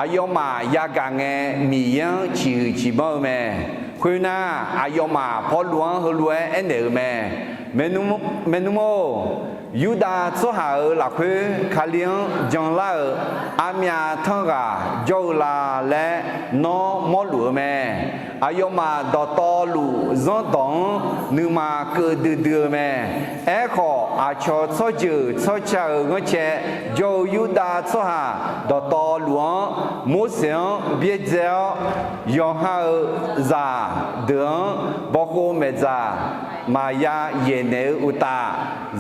Aqyawfmaf yagaq ngae, Miqyaer-anr ciqhuiq ciqbanr-eu mae. Khoernar, aqyawfmaf Pawrluv-anr heulof-aer aernaeq-euq mae. Maernmr-or, Yurdav tsawrhaq-euq lafkhoer Kali-anr janlar-euq armyav tanrghaq jawr-eu la laer nawr mawrluf-eu mae. Aqyawfmaf dawqtawvluf zanrdawq-anr nuima keuv duidui-eu mae. Aerkhawf, aqcawq tsawrjeuq tsawrca-euq ghanrcae jawr-eu Yurdav tsawrhaq dawqtawvluf-anr, Morseq-anr byaerdzae-awr, yawqha-euq zaqdeuq-anr bawkhov maeqdzaq maqya yaeqnaeq-eu uqtaf,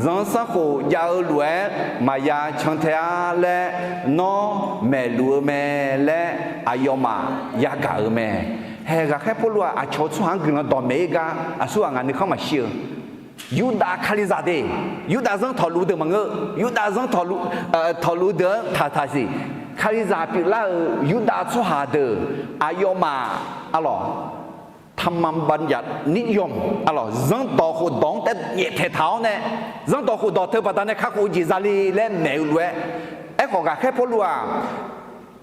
zanrsanrkhof jav-eu lof-aer maqya cantae-ar laer nawr maeqluf-eu mae laer aqyawfmaf yagaq-euq mae. Hae, ghaqkhaer Pawrluv-aq aqcawq-eu tsawrhaq-anr guiqlanq dawqmaeq-ir gar aqsurghaq ngaq nuikhanr maqshir-eu, Yurdav Kalizaq de, Yurdav zanr tawqluf deuq maqngeur, Yurdav zanr tawqluf deuq-anr taqtaq siq. Kalizaq pyeuflar-euq Yurdav tsawrhaq deuq, aqyawfmaf arlawq, ธรรมบัญญัตินิยม arlawq, zanrdawq khofdawq-anr taef nyaeftaeq taq-awr nae, zanrdawq khofdawq teu baqdanae kakhof-eu jeq zale laer maeq-eu lof-aer, aerkhawf ghaqkhaer Pawrluv-aq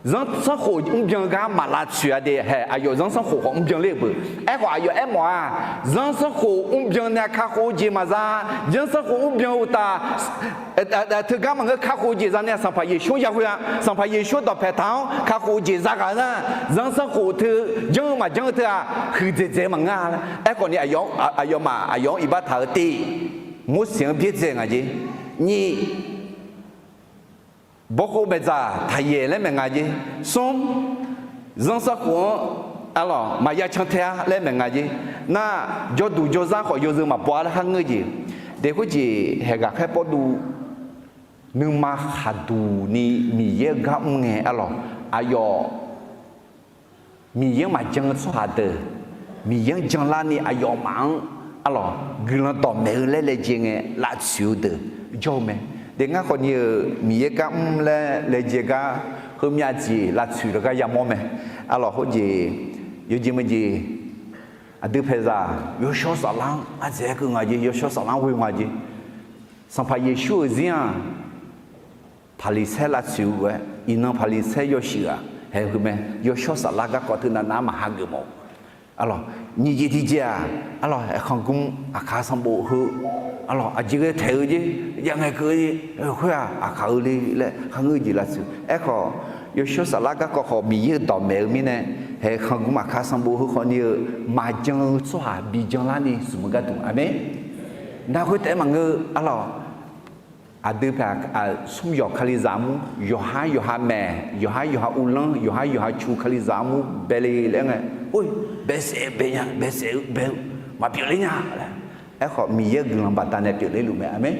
zanrsanrkhof mrbyan gar maq lavtsoeq-a de. Hae, aqyawf zanrsanrkhof khawf mrbyan ler-euq beu. Aerkhawf aqyawf aermawf-aq, zanrsanrkhof mrbyan nae kakhof-eu jeq maqza, zanrsanrkhof mrbyan-eu uqtaf, teugar maqngeur kakhof-eu jeq za nae Sanqpaq Yeqsur-anr yaghoe-a. Sanqpaq Yeqsur dawqpaeq taq-anr kakhof-eu jeq zaghaq-eu nar, zanrsanrkhof teu janr-eu maqjanr-eu teu-aq huiqdzaeq dzaeq-eu maqngeur-a. Aerkhawf ni aqyawfmaf aqyawf-anr iqbax taq-eu te, Morseq-anr byaerdzae nga jeq. Nyiq, bawkhov maeqdzaq taqyaeq laer maeq nga jeq. Smr, zanrsanrkhof-anr arlawq maqya cantae-ar laer maeq nga jeq. Nar, jawrduq jawrzar khawf yawzeu maqbaw-ar laer kharngeur jeq. Daef khoerjeq hae ghaqkhaer Pawrluv nuima khaqduq ni Miqyaer-eu gar mr ngae arlawq, aqyawf Miqyaer-anr maqjan-eu tsawrhaq deuq, Miqyaer-anr janlarni aqyawfmaf-anr arlawq guiqlanq dawqmaeq-eu laer laejae ngae lavtsoeq-eu deuq jawr-eu mae. Daef ngar khawfni-euq Miqyaer gar mr laer laejae gar heumyav jeq lavtsoeq lawr gar yamawr mae. Arlawq khoerjeq, yawjeq meujeq, aqdui paeqzaq yawshawr saflar-anr ardzaeq-aer keuv nga jeq, yawshawr saflar-anr ghoe nga jeq. Sanqpaq Yeqsur-euq zir-aq, Paqliqsaer lavtsoeq-eu lof-aer, iqnan Paqliqsaer yawshuif ghaq haeq-eu mae. Yawshawr saflar garkawv teunav nav-anr maqha geuf mawf-eu. Arlawq, nyiq jeq tiqjeq-aq, arlawq, aerkhanq gmr aqkaq sanqbof heu, arlawq, aqjeq ghae taeq-eu jer, jav ngae keuv-eu khoer-aq, aqkaq-eu le laer kharngeur jeq lavtsoeq. Aerkhawf, yawshawr saflar garkawv khawf Miqyaer-euq dawqmaeq-eu mirnae, haeq khanq gmr aqkaq sanqbof heu khawfni-eu maqjan-eu tsawrhaq bi janlarni smq-eu gharduq. Aqmeq. Nar khoertaef-aer maqngeur, arlawq, aqdui paeq smr yawq Kalizaq armur, yawqhar yawqha maeq, yawqhar yawqha uvlanr, yawqhar yawqha cu Kalizaq armur bae le laer ngae, or, baesaef bae nya, baesaef-eu bae-eu maqpyeuf ler nya laer. Aerkhawf Miqyaer-euq guiqlanq baqdanae pyeufler luf mae. Aqmeq.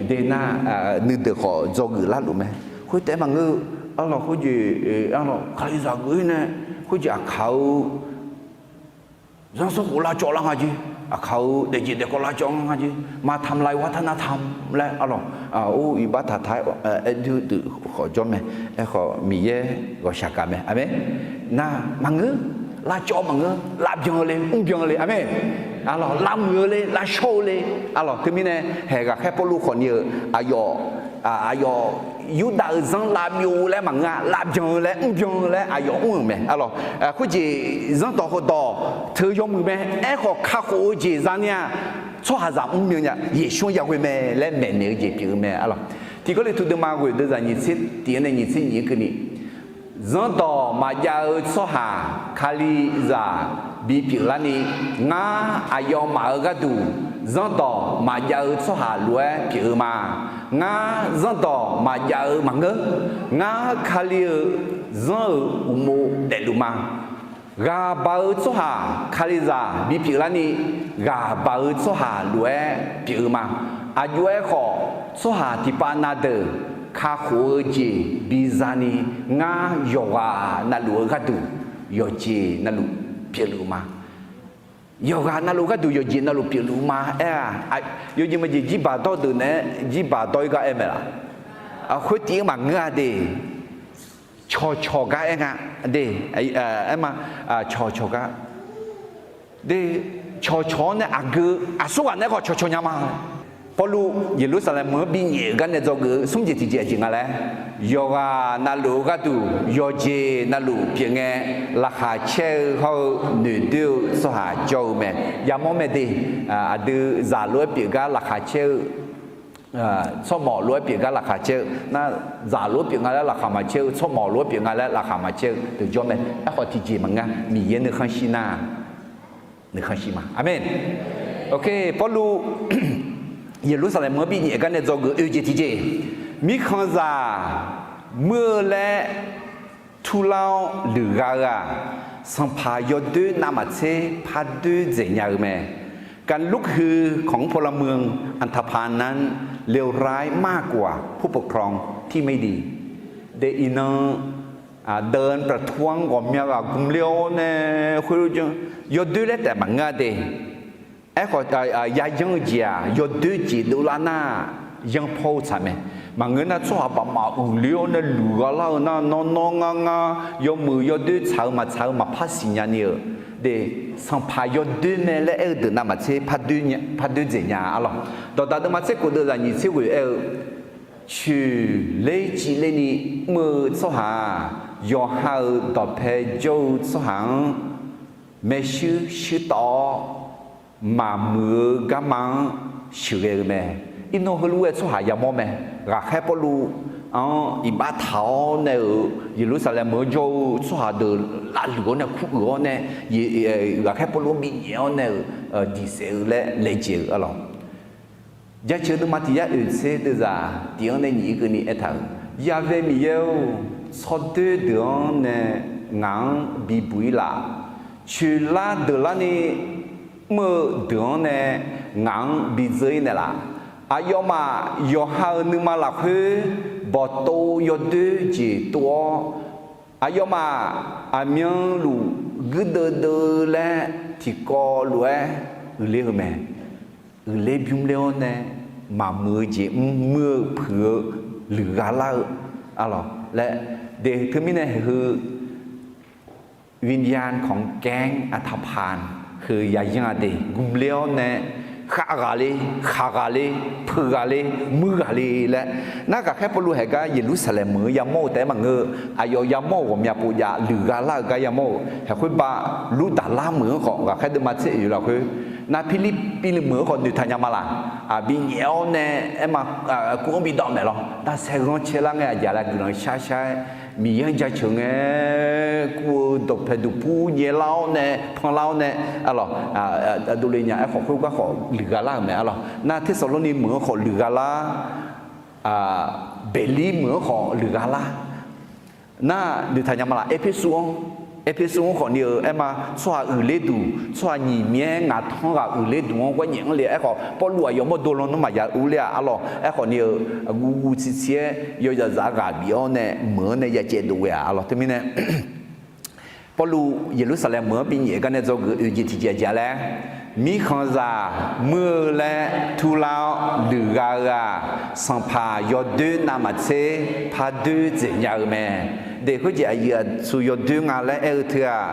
Daef nar, nuideuq khawf dzawgeuf larluf mae. Khoertaef-aer maqngeur-eu, arlawq khoerjeq, arlawq Kalizaq geuf-ir nae, khoerjeq aqkaq-eu zanrsanrkhof lavcawv lar nga jeq, aqkaq-eu daefjeq daefkawv lavcawv nga jeq, มาทำลายวัฒนธรรม laer arlawq, or, iqbax taqtaq-aer aer dui deuq khawf jawr mae. Aerkhawf Miqyaer ghawqshaq gaq mae. Aqmeq. Nar maqngeur, lavcawv maqngeur, lavbyan-eu le, mrbyan-eu le. Aqmeq. Arlawq, lavmuiq-eu le, lavshawr-eu le. Arlawq, teumirnae haeq ghaqkhaer Pawrluv khawfni-euq aqyawf aqyawf Yurdav-euq zanr lavbyov laer maqngeur-a, lavbyan-eu laer mrbyan-eu laer aqyawf mr-euq mae arlawq. Khoerjeq zanrdawq heudawq teu yawmuiq mae. Aerkhawf kakhof-eu jeq zani-aq, tsawrhaqzaq mrmyan nya, Yeqsur-anr yaghoe mae laer maeqnaeq-eu jeq pyeuf-eu mae arlawq. Tiq Gawrliqtu deuvma ghoeq deuvzaq nyiq tser tiq-anr nae nyiq tser nyiq-anr keuvni, zanrdawq maqjav-eu tsawrhaq Kalizaq bipyeuf larni, ngar aqyawfmaf-euq gharduq zanrdawq maqjav-eu tsawrhaq lof-aer pyeuf-eu ma. Ngar zanrdawq maqjav-eu maqngeur. Ngar Kali-euq zanr-euq uqmov daefluf ma. Ghaq baq-eu tsawrhaq Kalizaq bipyeuf larni, ghaq baq-eu tsawrhaq lof-aer pyeuf-eu ma. Aqjox-aer khawf, tsawrhaq tiqpav na deuq kakhof-eu jeq bizani, ngar yawqghaq navluf-eu gharduq yawqjeq navluf pyeufluf-eu ma. Yawqghaq navluf gharduq yawqjeq navluf pyeufluf-eu ma aer-a. Yawjeq maqjeq jirbaq dawr deuq naeq-aer jirbaq dawr-ir gar aer mae laf? Khoertiv-anr maqngeur-a de. Cawqcawq gar aer nga de. Aer ma, cawqcawq gar de. Cawqcawq-awr nae aqgeu aqsurghaq naeq-aer khawf cawqcawq nya ma. Pawrluv Yeqlursaqlaeq meuq-anr binyaef-euq gar nae dzawgeuf-eu smr jeq tiqjeq aqjeq nga laer, yawqghaq navluf-eu gharduq yawqjeq navluf pyeufngae, laqkhaq caer-eu hawr-eu noeqdoer-eu tsawrhaq jawr-eu mae. Yamawr mae de. Aqdui zaq lof-aer pyeuf gar laqkhaq caer-eu, tsawrmawq lof-aer pyeuf gar laqkhaq caer-eu nar, zaq lof-aer pyeuf nga laer laqkhaq maqcaer-eu, tsawrmawq lof-aer pyeuf nga laer laqkhaq maqcaer-eu deuq jawr mae. Aerkhawf tiqjeq maqngeur, Miqyaer nuikhanr shir nar, nuikhanr shir ma. Aqmeq. Pawrluv Yeqlursaqlaeq meuq-anr binyaef gar nae dzawgeuf oe jeq tiqjeq, mirkhanqzaq muir-eu laer turlar-awr leuqgha-eu-aq, sanqpaq yawdoer navmaqtser pardoer dzaeq nya-eu mae. การลุกฮือของพลเมืองอันธพาลนั้นเลวร้ายมากกว่าผู้ปกครองที่ไม่ดี De iqnan, เดินประท้วง ghawqmya ghaq gmqler-awr nae khoerlof janr yawdoer laer taef maqngeur-a de. Aerkhawf, yayanr-eu jeq-aq yawdoer jeq dovlar nar, yanrpawr-eu tsaq mae. Maqngeur nar tsawrhaq baqmaf uiqler-awr nae luiqgha lar-eu nar, nawr nawr ngar ngar yawmuiq yawdoer tsaq-eu maqtsaq-eu maqpar siqnya ni-euq de. Sanqpaq yawdoer mae laer aer-eu deuq navmaqtser pardoer dzaeq nya arlawq. Dawqdaq deuvma tser khof deuvzaq nyiq tser ghoeq aer-eu, coeqler civler ni mr-eu tsawrhaq-aq, yawqha-euq dawqpae jawr-eu tsawrhaq-anr maershuir shuirtawv-awr, maqmuiq-eu garma-anr sheuqghae-eu mae. Iqnan heulof-aer tsawrhaq yamawr mae. Ghaqkhaer Pawrluv-anr iqbax taq-awr nae-euq Yeqlursaqlaeq meuq-anr jawr-eu tsawrhaq deuq lavluiq-awr nae kuruiq-awr nae, ghaqkhaer Pawrluv-anr binyaef-awr nae-euq diqsaef-eu laer laejae-eu arlawq. Jaceuq deuvma tiq yar oeq tser deuvzaq tiq-anr nae nyiq-ir keuvni aertaq-euq, Yaqvae Miqyaer-or, tsawrdoer deuq-anr nae ngaq-anr bibuq-ir laf. Coeqlar deuqlarni mr-eu deuq-anr nae ngaq-anr bidzeur-ir naeqlaf. Aqyawfmaf yawqha-euq nuima lafkhoer bawqtov yawdoer jeq tov-awr, aqyawfmaf aqmyanluf guirdeuv deuv-eu laer tiqkawv lof-aer uiqler-eu mae. Uiqler bymrler-awr nae maqmuiq-eu jeq mr muir-eu puiq-eu luiqgha lar-eu arlawq laer de. Teumirnae heu วิญญาณของแก๊งอันธพาล heu yayanr-a de. Gmqler-awr nae khav ghaq le, khaq ghaq le, peuq ghaq le, muir ghaq le laer. Nar ghaqkhaer Pawrluv haeq gar Yeqlursaqlaeq meuq-eu yamawr-eu taef-aer maqngeur-eu, aqyawf yamawr-euq ghawqmya pov jav luiqgha lar-eu gar yamawr-euq. Haeq khoerbav Lurdaqlar meuq-anr khawf ghaqkhaer deuvma tser oeq lafkhoer, nar Pirlirpiv meuq-anr khawf noeqtaq nya ma laf. Aqbi nyaef-awr nae aerma, kuv-anr bi dawv maeq lawr. Davsae ghanrcae lar ngae aqjeq laer guiqlanq shar shar-aer Miqyaer-anr jaceuq ngae, kuv-eu dawqpae duqpur nyaelar-awr nae panlar-awr nae arlawq, dovle nya. Aerkhawf khoergar khawf luiqgha lar-euq mae arlawq. Nar Tersaqlorni meuq-anr khawf luiqgha lar, Beqlir meuq-anr khawf luiqgha lar. Nar noeqtaq nya ma laf. Erpersu-anr, Erpersu-anr khawfni-eu aerma, tsawrhaq uiqler duq, tsawrhaq nyiq myaer ngaq tanr ghaq uiqler duq-anr gharnyaef-anr le. Aerkhawf Pawrluv aqyawf mawrdo lan nawmaf ya urler-a arlawq. Aerkhawfni-eu guv guv tsi tsi-aer yawzaq zaq ghaq bif-awr nae meuq-anr nae ya caev dov ghae-a arlawq. Teumirnae Pawrluv Yeqlursaqlaeq meuq-anr binyaef gar nae dzawgeuf oeq jeq tiqjeq aqjeq laer, mirkhanqzaq muir-eu laer turlar-awr luiqgha-eu-aq, sanqpaq yawdoer navmaqtser pardoer dzaeq nya-eu mae. De khoerjeq aqyuif aqtsu yawdoer nga laer aer-eu teu-aq,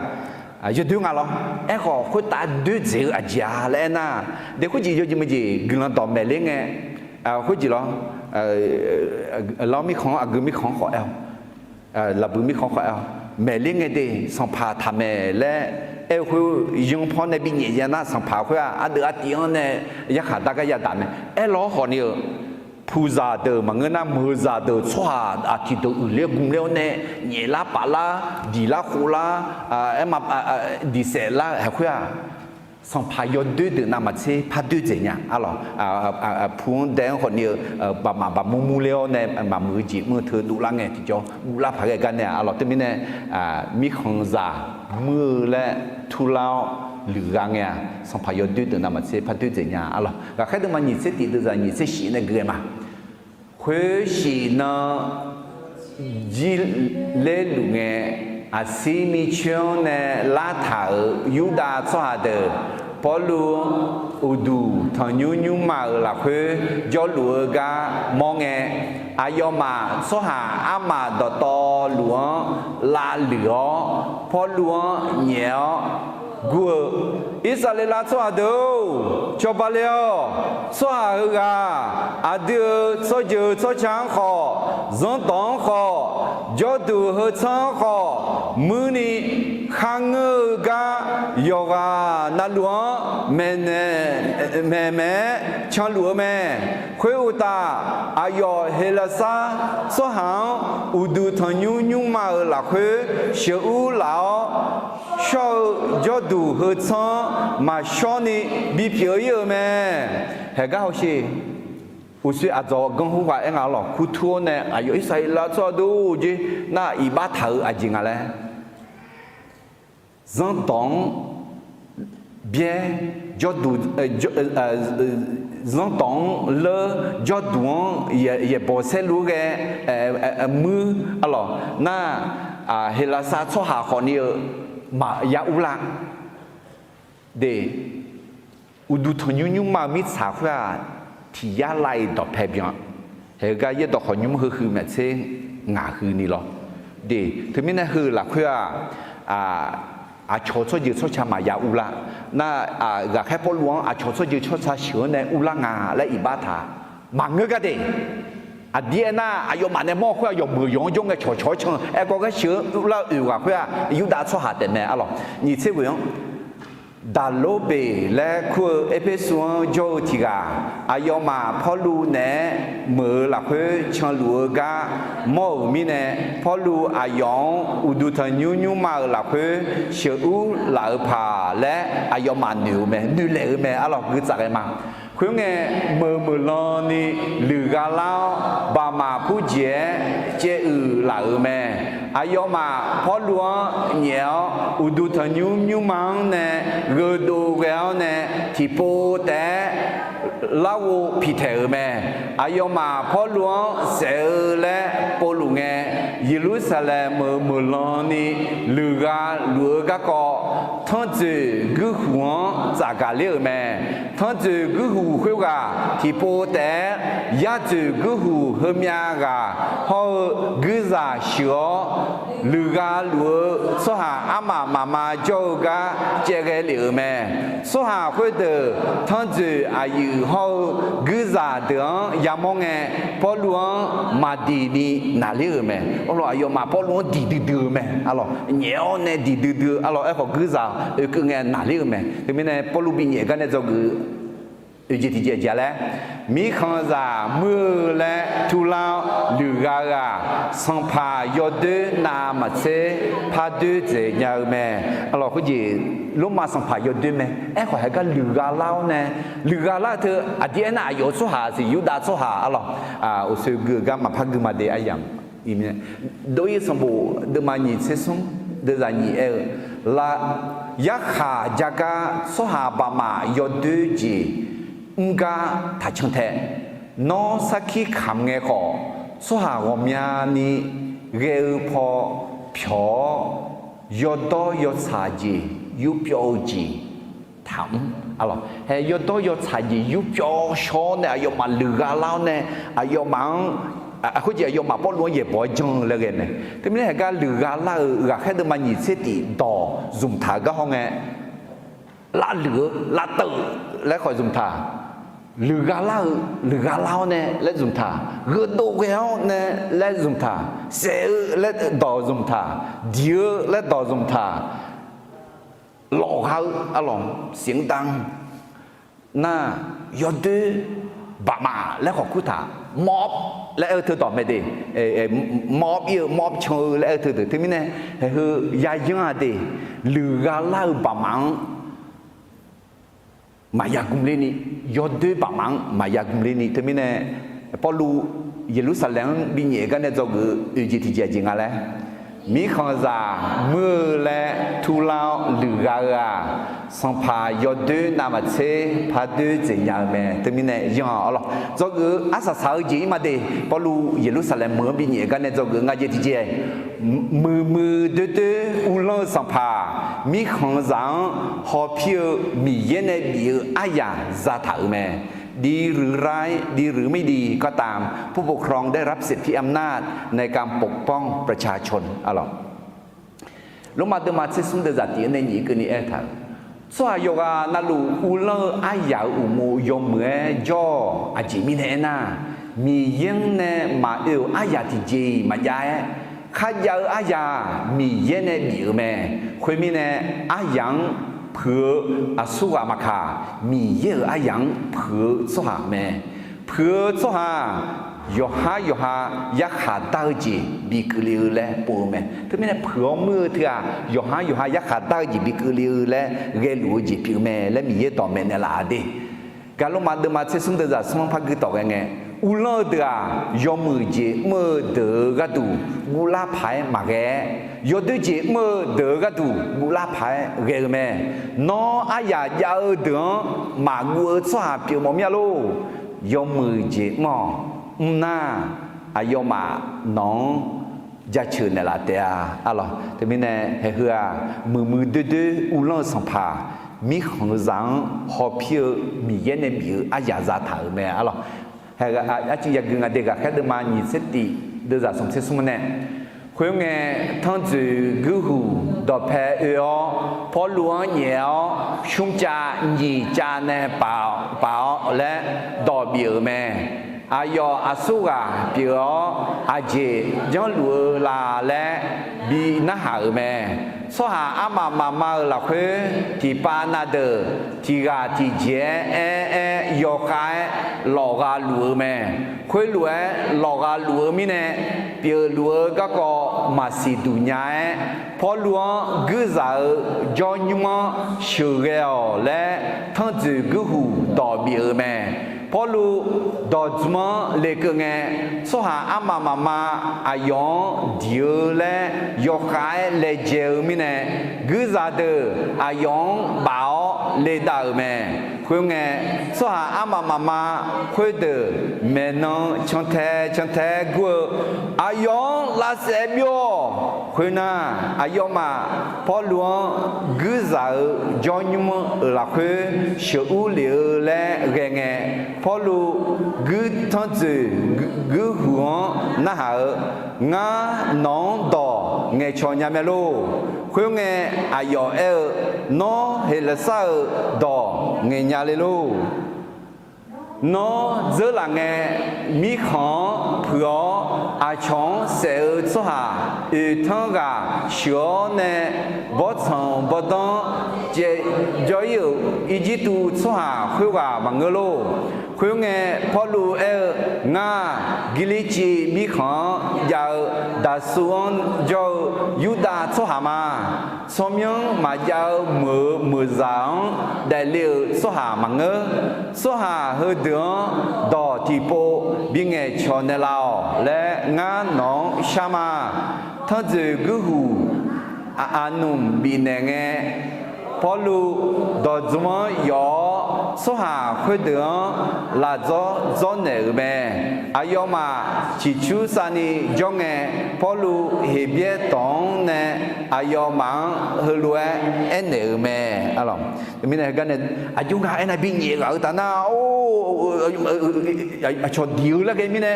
yawdoer nga lawr. Aerkhawf khoertav doer dzaeq-eu aqjeq-a laer aernar, de khoerjeq yawjeq meujeq guiqlanq dawqmaeq ler ngae, khoerjeq lawr. Lar mirkhanq-anr, aqgeu mirkhanq-anr khawf aer-awr, laqbui mirkhanq-anr khawf aer-awr, maeqler ngae de, sanqpaq taqmaeq laer aer-eu khoer, yanr paw nae bi nyaef ya nar, sanqpaq khoer-aq ardeuv artiv-anr nae yarkhaq dar gar yadaq mae. Aerlaw-awr khawfni-eu, puqzaq deuq maqngeur nar, meuqzaq deuq tsawrhaq aqtiq deuq uiqler gmler-awr nae, nyaeflar paflar, diqlar khovlar, aer, diqsaef lar-eu haeq khoer-aq, sanqpaq yawdoer deuq navmaqtser pardoer dzaeq nya. Arlawq, pu-anr dae-anr khawfni-eu, baqmaf baqmur murler-awr nae maqmuiq-eu jeq mr-eu teu dovlar ngae tiqjawr guvlar paq ghae gar nae-aq, arlawq, teumirnae mirkhanqzaq muir-eu laer turlar-awr luiqgha ngae-aq, sanqpaq yawdoer deuq navmaqtser pardoer dzaeq nya. Arlawq, ghaqkhaer deuvma nyiq tser tiq deuvzaq nyiq tser shif nae gui-aer ma. Khoershif nan jir lerluf ngae, aqsir micoer-anr nae lartaq-euq Yurdav tsawrhaq deuq Pawrluv-anr uqduq tanqnymr nymrma-euq lafkhoer jawrluf-eu gar mawr ngae, aqyawfmaf tsawrhaq armaf dawqtawvluf-anr lavluiq-awr, Pawrluv-anr nyaef-awr gur-eu, Irsaqleqlav tsawrhaq deuq-or, cawba le-awq. Tsawrhaq heughaq aqdui-euq tsawrjeuq tsawrca-anr khawf, zanrdawq-anr khawf, jawrduq heu tsanr-anr khawf, muirni kharngeur-eu gar yawqghaq navluf-anr maeqnaeq maeqmaeq-aer canluf-eu mae. Khoeruqtaf, aqyawf Heqlaqsar tsawrhaq-anr uqduq tanqnymr nymrma-euq lafkhoer sheuqur laf-awr, shawr-eu jawrduq heu tsanr-anr maqshawr ni bipyeuf-ir-euq mae. Haeqgar hawsher, uqshoe aqdzawq ganr hur ghaq aer nga lawq. Kurtur-awr nae aqyawf Irsaqleqlav tsawrhaq deuq-or, jer nar iqbax taq-euq aqjeq nga laer, zanrdawq-anr byaer, jawrduq, zanrdawq-anr leur, jawrduq-anr yaeqbawq saerlu-aer ghae muir, arlawq, nar Heqlaqsar tsawrhaq khawfni-eu maqya urlar de. Uqduq tanqnymr nymrma-eu mirtsaq khoer-aq, tiq yar lav-iq dawqpae byan. Haegar yaerdawq khawqnymr heuhuiq maqtser ngaq huini lawr de. Teumirnae heu lafkhoer-aq, aqcawq tsawrjeuq tsawrca maqya urlar. Nar, ghaqkhaer Pawrluv-anr aqcawq tsawrjeuq tsawrca sheuq-anr nae urlar nga laer iqbax taq maqngeur gar de. Aqdir aernar, aqyawfmaf nae mawr khoer-aq, yawqmeuq yawq-anr jawr ngae cawqcawq-aer can aerkawv gar sheuq-anr urlar oeq ghaq khoer-aq, Yurdav tsawrhaq taef mae, arlawq. Nyiq tser ghoeq-anr, Daqlorbef laer kur-eu Erpersu-anr jawr-eu tiq ghaq, aqyawfmaf Pawrluv naeq-aer meuq-eu lafkhoer canluf-eu gar mawr-euq mirnae, Pawrluv aqyawf-anr uqduq tanqnymr nymrma-euq lafkhoer sheuqur laf-eu paq laer aqyawfmaf noeq-eu mae, noeqlaeq-eu mae, arlawq, guitsaf ghae ma. Khoerngae, meuq meuq lan ni luiqgha lar-awr, baqmaf purjeq-aer caev uiq laf-euq mae. Aqyawfmaf Pawrluv-anr nyaef-awr, uqduq tanqnymr nymrma-anr nae gheudov ghae-awr nae, tiqpov taef-aer larghov piqtaeq-euq mae. Aqyawfmaf Pawrluv-anr saef-eu laer povluf ngae, Yeqlursaqlaeq meuq meuq lan ni luiqgha luf-eu garkawv, tanrjoeq guirhuq-anr tsafgaq ler-euq mae. Tanrjoeq guirhuq khoerghaq tiqpov taef-aer yarjoeq guirhuq heumyav ghaq hawr-eu guirzaq sheuq-awr, luiqgha luf-eu tsawrhaq armaf mafma jawr-eu gar caev ghae lef-euq mae. Tsawrhaq khoerdeuq tanrjoeq aqyuif hawr-eu guirzaq deuq-anr yamawr ngae, Pawrluv-anr maqdiq ni naqler-euq mae. Arlawq, aqyawfmaf Pawrluv-anr diq duidui-eu mae. Arlawq, nyaef-awr nae diq duidui-eu, arlawq, aerkhawf guirzaq oekeuv ngae naqler-euq mae. Teumirnae Pawrluv binyaef gar nae dzawgeuf-eu oeq jeq tiqjeq aqjeq-a laer, mirkhanqzaq muir-eu laer turlar-awr luiqgha-eu-aq, sanqpaq yawdoer navmaqtser pardoer dzaeq nya-eu mae. Arlawq, khoerjeq Lormav sanqpaq yawdoer mae. Aerkhawf haegar luiqgha lar-awr nae, luiqgha lar-eu teu aqdir aernar, aqyawf-eu tsawrhaq siq, Yurdav tsawrhaq, arlawq, uqshoe gui-eu gar maqpar gui ma de, aryamq. Dov-ir sanqbof deuvma nyiq tser smr deuvzaq nyiq aer-eu, la, yarkhaq jagar tsawrhaq baqmaf yawdoer jeq mr gar taqcan tae. Nawr sarkir kamq ngae khawf, tsawrhaq ghawqmyani ghae-eu paw pyawq-awr, yawdawr yawtsaq jeq yurpyawv-eu jeq taqmr. Arlawq, hae yawdawr yawtsaq jeq yurpyawv shaw-awr nae aqyawfmaf luiqgha lar-awr nae, aqyawfmaf-anr, khoerjeq aqyawfmaf Pawrluv-anr yaeqbawq-aer jan-eu laer ghae mae. Teumirnae haegar luiqgha lar-eu ghaqkhaer deuvma nyiq tser tif dawq zmqtaq-eu gar hawr ngae, lavluiq-eu lavteuv laer khawf zmqtaq. luiqgha lar-eu, luiqgha lar-awr nae laer zmq taq, gheudov ghae-awr nae laer zmq taq, saef-eu laer dawq zmq taq, diq-eu laer dawq zmq taq, lawfgha-eu arlawq siqdaq nar, yawdoer baqmaf laer khawf kur taq, mawr laer aer-eu teudawq mae de, mawr ir-eu mawr can-eu laer aer-eu teudeuq teumirnae, heu yayanr-a de, luiqgha lar-eu baqmaf-anr maqya gmq lerni, yawdoer baqmaf-anr maqya gmq lerni teumirnae, Pawrluv Yeqlursaqlaeq-anr binyaef gar nae dzawgeuf-eu oeq jeq tiqjeq aqjeq nga laer, mirkhanqzaq muir-eu laer turlar-awr luiqgha-eu-aq, sanqpaq yawdoer navmaqtser pardoer dzaeq nya-eu mae. Teumirnae yanr-a arlawq, dzawgeuf-eu arsaq saq-eu jeq ir ma de. Pawrluv Yeqlursaqlaeq meuq-anr binyaef gar nae dzawgeuf-eu nga jeq tiqjeq, muiqmuiq doerdoer uvlanr-eu sanqpaq, mirkhanqzaq-anr hawpir-eu Miqyaer nae bif-eu aryaq zataq-euq mae. ดีหรือร้าย ดีหรือไม่ดีก็ตาม ผู้ปกครองได้รับสิทธิอำนาจในการปกป้องประชาชน Lormav deuvma tser smr deuvzaq tiq-anr nae nyiq keuvni aertaq-euq, tsawrhaq yawqghaq navluf uvlanr-eu aryaq-euq uqmov yawmuiq-aer jawr-awq. Aqjeq mirnae aernar, Miqyaer-anr nae maqoe-euq aryaq tiqjeq-iq maqjav-aer, kharjav-eu aryaq Miqyaer nae bif-euq mae. Khoermirnae, aryaq-anr puiq-eu aqsurghaq maqkaq, Miqyaer-euq aryaq-anr puiq-eu tsawrhaq mae. Puiq-eu tsawrhaq yawqhar yawqha yarkhaq dar-eu jeq bikeuvle-eu laer pov-eu mae. Teumirnae puiq-awr muir-eu teughaq yawqhar yawqha yarkhaq dar-eu jeq bikeuvle-eu laer ghaeluf-eu jeq pyeuf mae laer Miqyaer dawqmaeq naeqlaf-a de. Gaqlormav deuvma tser smr deuvzaq smr-anr par guitawq ghae ngae, uvlanr-eu deuq-aq, yawmuiq jeq mr-eu deuq-euq gharduq guvlar paq-aer maqghae-aer, yawdoer jeq mr-eu deuq-euq gharduq guvlar paq-aer ghae-eu mae. Nawr aryaq jav-eu deuq-anr maqguv-eu tsawrhaq pyeuf mawf mir-a lor. Yawmuiq jeq mr-awq. Mr nar, aqyawfmaf nawq-anr jaceuq naeqlaf taef-a arlawq. Teumirnae haeq heu-aq, muiqmuiq doerdoer uvlanr-eu sanqpaq, mirkhanqzaq-anr hawpir-eu Miqyaer nae bif-eu aryaq zataq-euq mae arlawq. Arcuiv yagui nga de. Ghaqkhaer deuvma nyiq tser tif deuvzaq smq tser smr nae, khoerngae, tanrjoeq guirhuq dawqpae oe-awr, Pawrluv-anr nyaef-awr, smrcav nyiq cav nae paf-awr laer dawq bif-euq mae. Aqyawf aqsurghaq pyeuf-awr, aqjeq janrluf-eu la laer bi narhaq-euq mae. Tsawrhaq armaf mafma-euq lafkhoer, tiqpav na deuq tiq ghaq tiqjeq-aer aer-aer yawkhav-aer lawfgha luf-eu mae. Khoerlof-aer lawfgha luf-eu mirnae, pyeufluf-eu garkawv maqsiq duq nya-aer, Pawrluv-anr guirzaq-eu jawrnymr-anr sheuqghae-awq laer, tanrjoeq guirhuq dawq bif-euq mae. Pawrluv dawq dzmr-anr lekeuv ngae, tsawrhaq armaf mafma aqyawf-anr diq-eu laer yawkhav-aer laejae-eu mirnae, guirzaq deuq aqyawf-anr baf-awr ledav-euq mae. Khoerngae, tsawrhaq armaf mafma khoerdeuq maeqnan cantae cantae gur-eu, aqyawf-anr lavsaef byov-awq. Khoernar, aqyawfmaf Pawrluv-anr guirzaq-eu jawrnymr-euq lafkhoer sheuqur lef-eu laer ghae ngae, Pawrluv guir tanrjoeq guirhuq-anr narhaq-eu, Ngar nawq-anr dawq ngaeqcawq nya mae lor. Khoerngae, aqyawf aer-eu, Nawr heqlaqsar-euq dawq ngaeqnya le lor. Nawr dzeurlaf ngae, mirkhanq-anr puiq-awr aqcawq-anr saef-eu tsawrhaq oeqtanr ghaq sheuq-awr nae, bawrtsanq bawrdanr caevjawr ir-euq Irjirtuv tsawrhaq khoerghaq maqngeur lor. Khoerngae, Pawrluv aer-eu, Ngar-aq, Girlirciv mirkhanq-anr jav-eu Daqsuv-anr jawr-eu Yurdav tsawrhaq ma. Tsawrmyanr maqjav-eu meuq-eu meuqzaq-anr daefle-euq tsawrhaq maqngeur. Tsawrhaq heudeuq-anr dawq tiqpov bingaeqcawq naeqlaf-awq laer ngar nawq-anr shar ma. Tanrjoeq guirhuq aqnmq bifnaeq ngae, Pawrluv dawq dzmr-anr yawf-awr, tsawrhaq khoerdeuq-anr lafdzawr dzawrnaeq-euq mae. Aqyawfmaf ciqcursav ni jawr ngae, Pawrluv Heqbyaer dawq-anr nae aqyawfmaf-anr heulof-aer aernaeq-euq mae. Mirnae heugar nae aqjox nga aernar, binyaef ghaq-eu taf nar, or, aqcawq diq-eu laer ghae mirnae,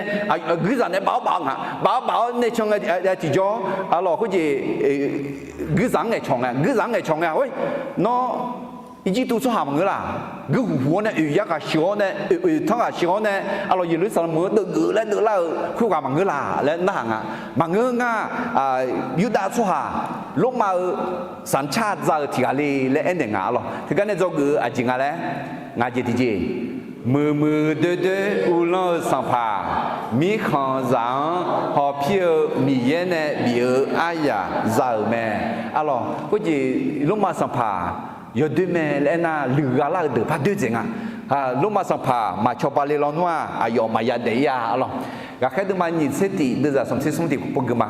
guirzaq nae baf-awr baf-awr nga, baf-awr baf-awr nae can ngae tiqjawr, arlawq khoerjeq guirzaq-anr ngaeqcawq ngae, guirzaq-anr ngaeqcawq ngae, or, nawr Irjirtuv tsawrhaq maqngeur laq? Guirhuq huq-awr nae, oeq yar ghaq sheuq-awr nae, oeq oeq tanr ghaq sheuq-awr nae, arlawq Yeqlursaqlaeq meuq-anr deuvgeuf laer deuvlar-eu khoerghaq maqngeur laq laer narhaq nga. Maqngeur ngar, Yurdav tsawrhaq Lormav-eu sanqcar za-eu tiq ghaq le laer aernaeq nga arlawq. Teugar nae dzawgeuf-eu aqjeq nga laer, ngaq jeq tiqjeq, muiqmuiq doer doer uvlanr-eu sanqpaq, mirkhanqzaq-anr hawpir-eu Miqyaer nae bif-eu aryaq za-euq mae. Arlawq khoerjeq Lormav sanqpaq yawdoer mae laer aernar, luiqgha lar-eu deuq par doer dzaeq nga. Lormav sanqpaq maq cawba le lawnmr-aq, aqyawf maqya daef-ir-a arlawq. Ghaqkhaer deuvma nyiq tser tiq deuvzaq smq tser smr tiq pov gui ma.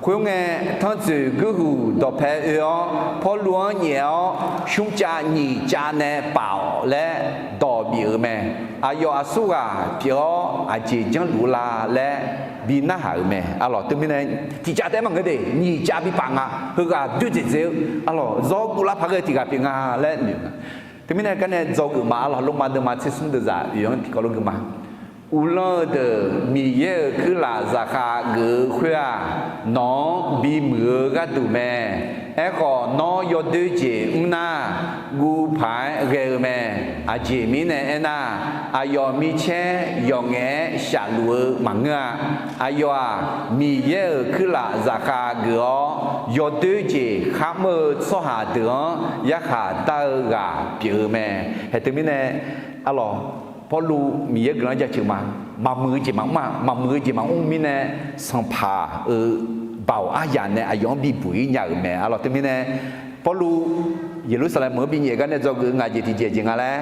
Khoerngae, tanrtsoeq guirhuq dawqpae oe-awr, Pawrluv-anr nyaef-awr, smrcav nyiq cav nae paf-awq laer dawq bif-euq mae. Aqyawf aqsurghaq pyeuf-awr aqjeq janrluf-eu la laer bi narhaq-euq mae. Arlawq teumirnae tiq cav taef-aer maqngeur de, nyiq cav bi paf nga. Heughaq doer dzaeq dzaeq-eu, arlawq zawr guvlar paq ghae tiq ghaq pyeuf nga laer noeq nga. Teumirnae gar nae dzawgeuf ma arlawq, Lormav deuvma tser smr deuvzaq oeq-anr tiqkawv lof gui ma. Uvlanr-eu deuq Miqyaer-euq kuirlaf zaqkhav geuf-eu khoer-aq, nawq-anr bimuiq-eu gharduq mae. Aerkhawf, nawr yawdoer jeq mr nar, guv paq-aer ghae-eu mae. Aqjeq mirnae aernar, aqyawf micaer yawqngaef-aer shafluf-eu maqngeur-a. Aqyawf-aq, Miqyaer-euq kuirlaf zaqkhav geuf-awr, yawdoer jeq kharmr-eu tsawrhaq deuq-anr yarkhaq dar-eu ghaq pyeuf-eu mae. Haeq teumirnae, arlawq, Pawrluv Miqyaer guiqlanq-anr jaceuq ma. Maqmuiq-eu jeq maqmr-a, maqmuiq-eu jeq maqmr mirnae, sanqpaq-euq baoq aryaq nae aqyawf-anr bibuq-ir nya-euq mae. Arlawq teumirnae, Pawrluv Yeqlursaqlaeq meuq-anr binyaef gar nae dzawgeuf-eu ngaq jeq tiqjeq jeq nga laer,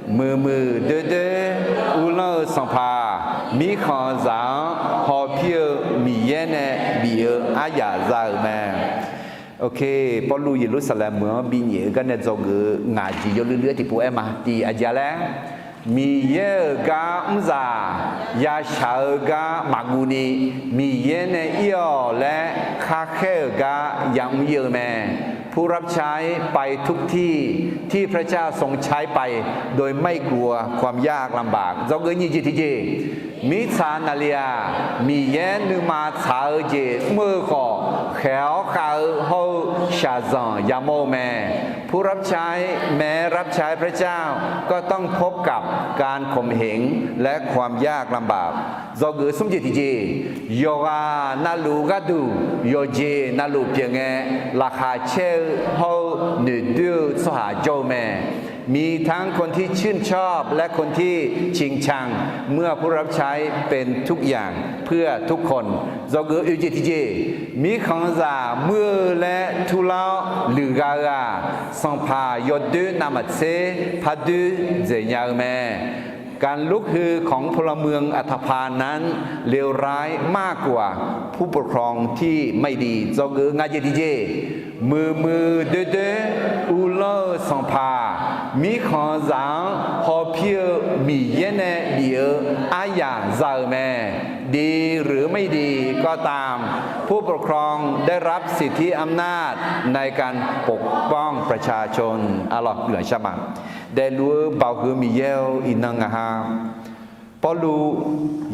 muiqmuiq doer doer uvlanr-eu sanqpaq, mirkhanqzaq-anr hawpir-eu Miqyaer nae bif-eu aryaq za-euq mae. Pawrluv Yeqlursaqlaeq meuq-anr binyaef-eu gar nae dzawgeuf-eu ngaq jeq yawluiv luiv-aer tiqpov aer ma. Tiq aqjeq-a laer, Miqyaer-euq gar mrzaq yashaq-eu gar maqguv ni, Miqyaer nae ir-awq laer khar khaer-euq gar yamr ir-eu mae. ผู้รับใช้ไปทุกที่ที่พระเจ้าทรงใช้ไปโดยไม่กลัวความยากลำบาก dzawgeuf nyiq jeq tiqjeq, mirtsaq naqli-aq, Miqyaer nuima tsaq-eu jeq mr-eu khawf, khaeq-awr khav-eu hawr-eu shaqzanq yamawr-eu mae. ผู้รับใช้แม้รับใช้พระเจ้าก็ต้องพบกับการข่มเหงและความยากลำบาก dzawgeuf smr jeq tiqjeq, yawqghaq navluf gharduq yawqjeq navluf pyeuf ngae, laqkhaq caer-eu hawr-eu noeqdoer-eu tsawrhaq jawr-eu mae. มีทั้งคนที่ชื่นชอบและคนที่ชิงชัง เมื่อผู้รับใช้เป็นทุกอย่างเพื่อทุกคน dzawgeuf oeq jeq tiqjeq, mirkhanqzaq muir-eu laer turlar-awr luiqgha-eu-aq, sanqpaq yawdoer navmaqtser pardoer dzaeq nya-eu mae. การลุกฮือของพลเมืองอัฐภานั้นเลวร้ายมากกว่าผู้ปกครองที่ไม่ดี dzawgeuf ngaq jeq tiqjeq, muiqmuiq doer doer uvlanr-eu sanqpaq, mirkhanqzaq-anr hawpir-eu Miqyaer nae bif-eu aryaq za-euq mae. ดีหรือไม่ดีก็ตาม ผู้ปกครองได้รับสิทธิอำนาจในการปกป้องประชาชน arlawq guiqlanq shar ma. Daefluf-eu Baoq huiq-eu Miqyaer-or, iqnan ngaq ha Pawrluv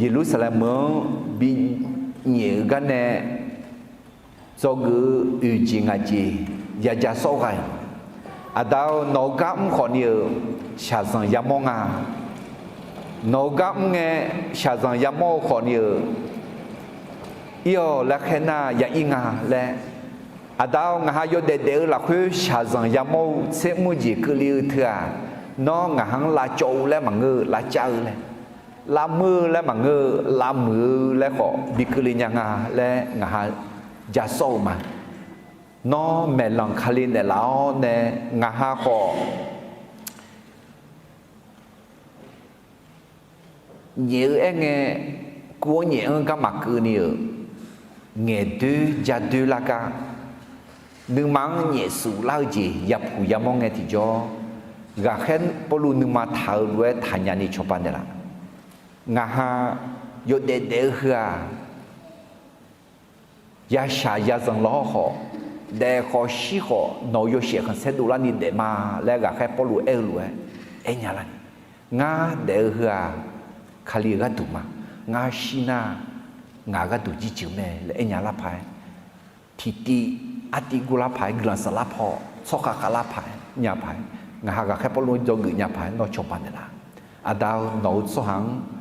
Yeqlursaqlaeq meuq-anr binyaef-eu gar nae dzawgeuf-eu oeq jeq ngaq jeq yaja sawr ghae-euq, Aqda-or, nawq-eu gar mr khawf ni-euq shaqzanq yamawr nga. Nawq-eu gar mr ngae shaqzanq yamawr-eu khawf ni-euq ir-awq laer khaer nar ya ir nga laer, Aqda-or, ngaq ha yawdaef daef-eu lafkhoer shaqzanq yamawr-eu tser mr-eu jeq keuvle-eu teu-aq, nawr ngaq ha-anr lavcawv-eu laer maqngeur-eu, lavcav-eu laer, lavmur-eu laer maqngeur-eu, lavmuiq-eu laer khawf bi keuvle nya nga laer ngaq ha ja sawr-eu ma. Nawr maeqlanq Kali naeqlaf-awr nae ngaq ha khawf nyaef-eu aer ngae, kuv-anr nyaef-anr garma keuvni-euq ngaeqdoer jadoer lar gar, nuima-anr nyaef suf lar-eu jeq yapuq yamawr ngae tiqjawr, ghaqkhaer Pawrluv nuima taq-eu lof-aer taqnya ni cawba naeqlaf. Ngaq ha yawdaef daef-eu heu-aq, yashaq yazanq lawr khawf, daef khawf shir khawf, nawq-euq yawshaef khanqsaer dovlarni daef ma laer ghaqkhaer Pawrluv aer-eu lof-aer aernya larni, ngar daef-eu heu-aq, Kali-euq gharduq ma. Ngar shir nar, ngaq gharduq jirjeuq mae laer aernya lar paq-aer, tiqtiv artiv guvlar paq-aer, guiqlanq saflar paw, tsawrkhav khavlar paq-aer nya paq-aer, Ngaq ha ghaqkhaer Pawrluv-anr dzawgeuf nya paq-aer nawr cawba naeqlaf. Aqda-eu, nawq-eu tsawrhaq-anr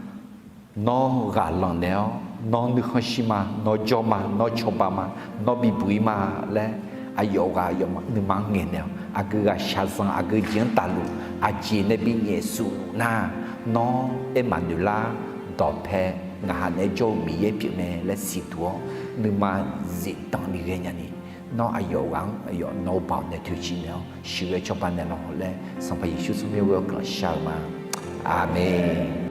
nawr ghaq lanq naeq-awr, nawr nuikhanr shir ma, nawr jawr ma, nawr cawba ma, nawr bibuq-ir ma laer, aqyawf ghaq aqyawf nuima-anr ngaeqnaeq-awq. Aqgeu ghaq shaqzanq aqgeu jeq-anr tafluf, aqjeq nae binyaef suf luf nar, nawr Ermaqnoeqlar dawqpae ngaq ha naeq-aer jawr-eu Miqyaer pyeufmae laer siqduq-awr, nuima zifdanq ni ghae nyani, nawr aqyawf ghaq-anr aqyawf nawq-eu baoq nae toeqciv naeq-awr sheuqghae cawba naeqlaf laer Sanqpaq Yeqsur tsawrmyanr ghoer-awr guiqlanq shar-eu ma. Aqmeq.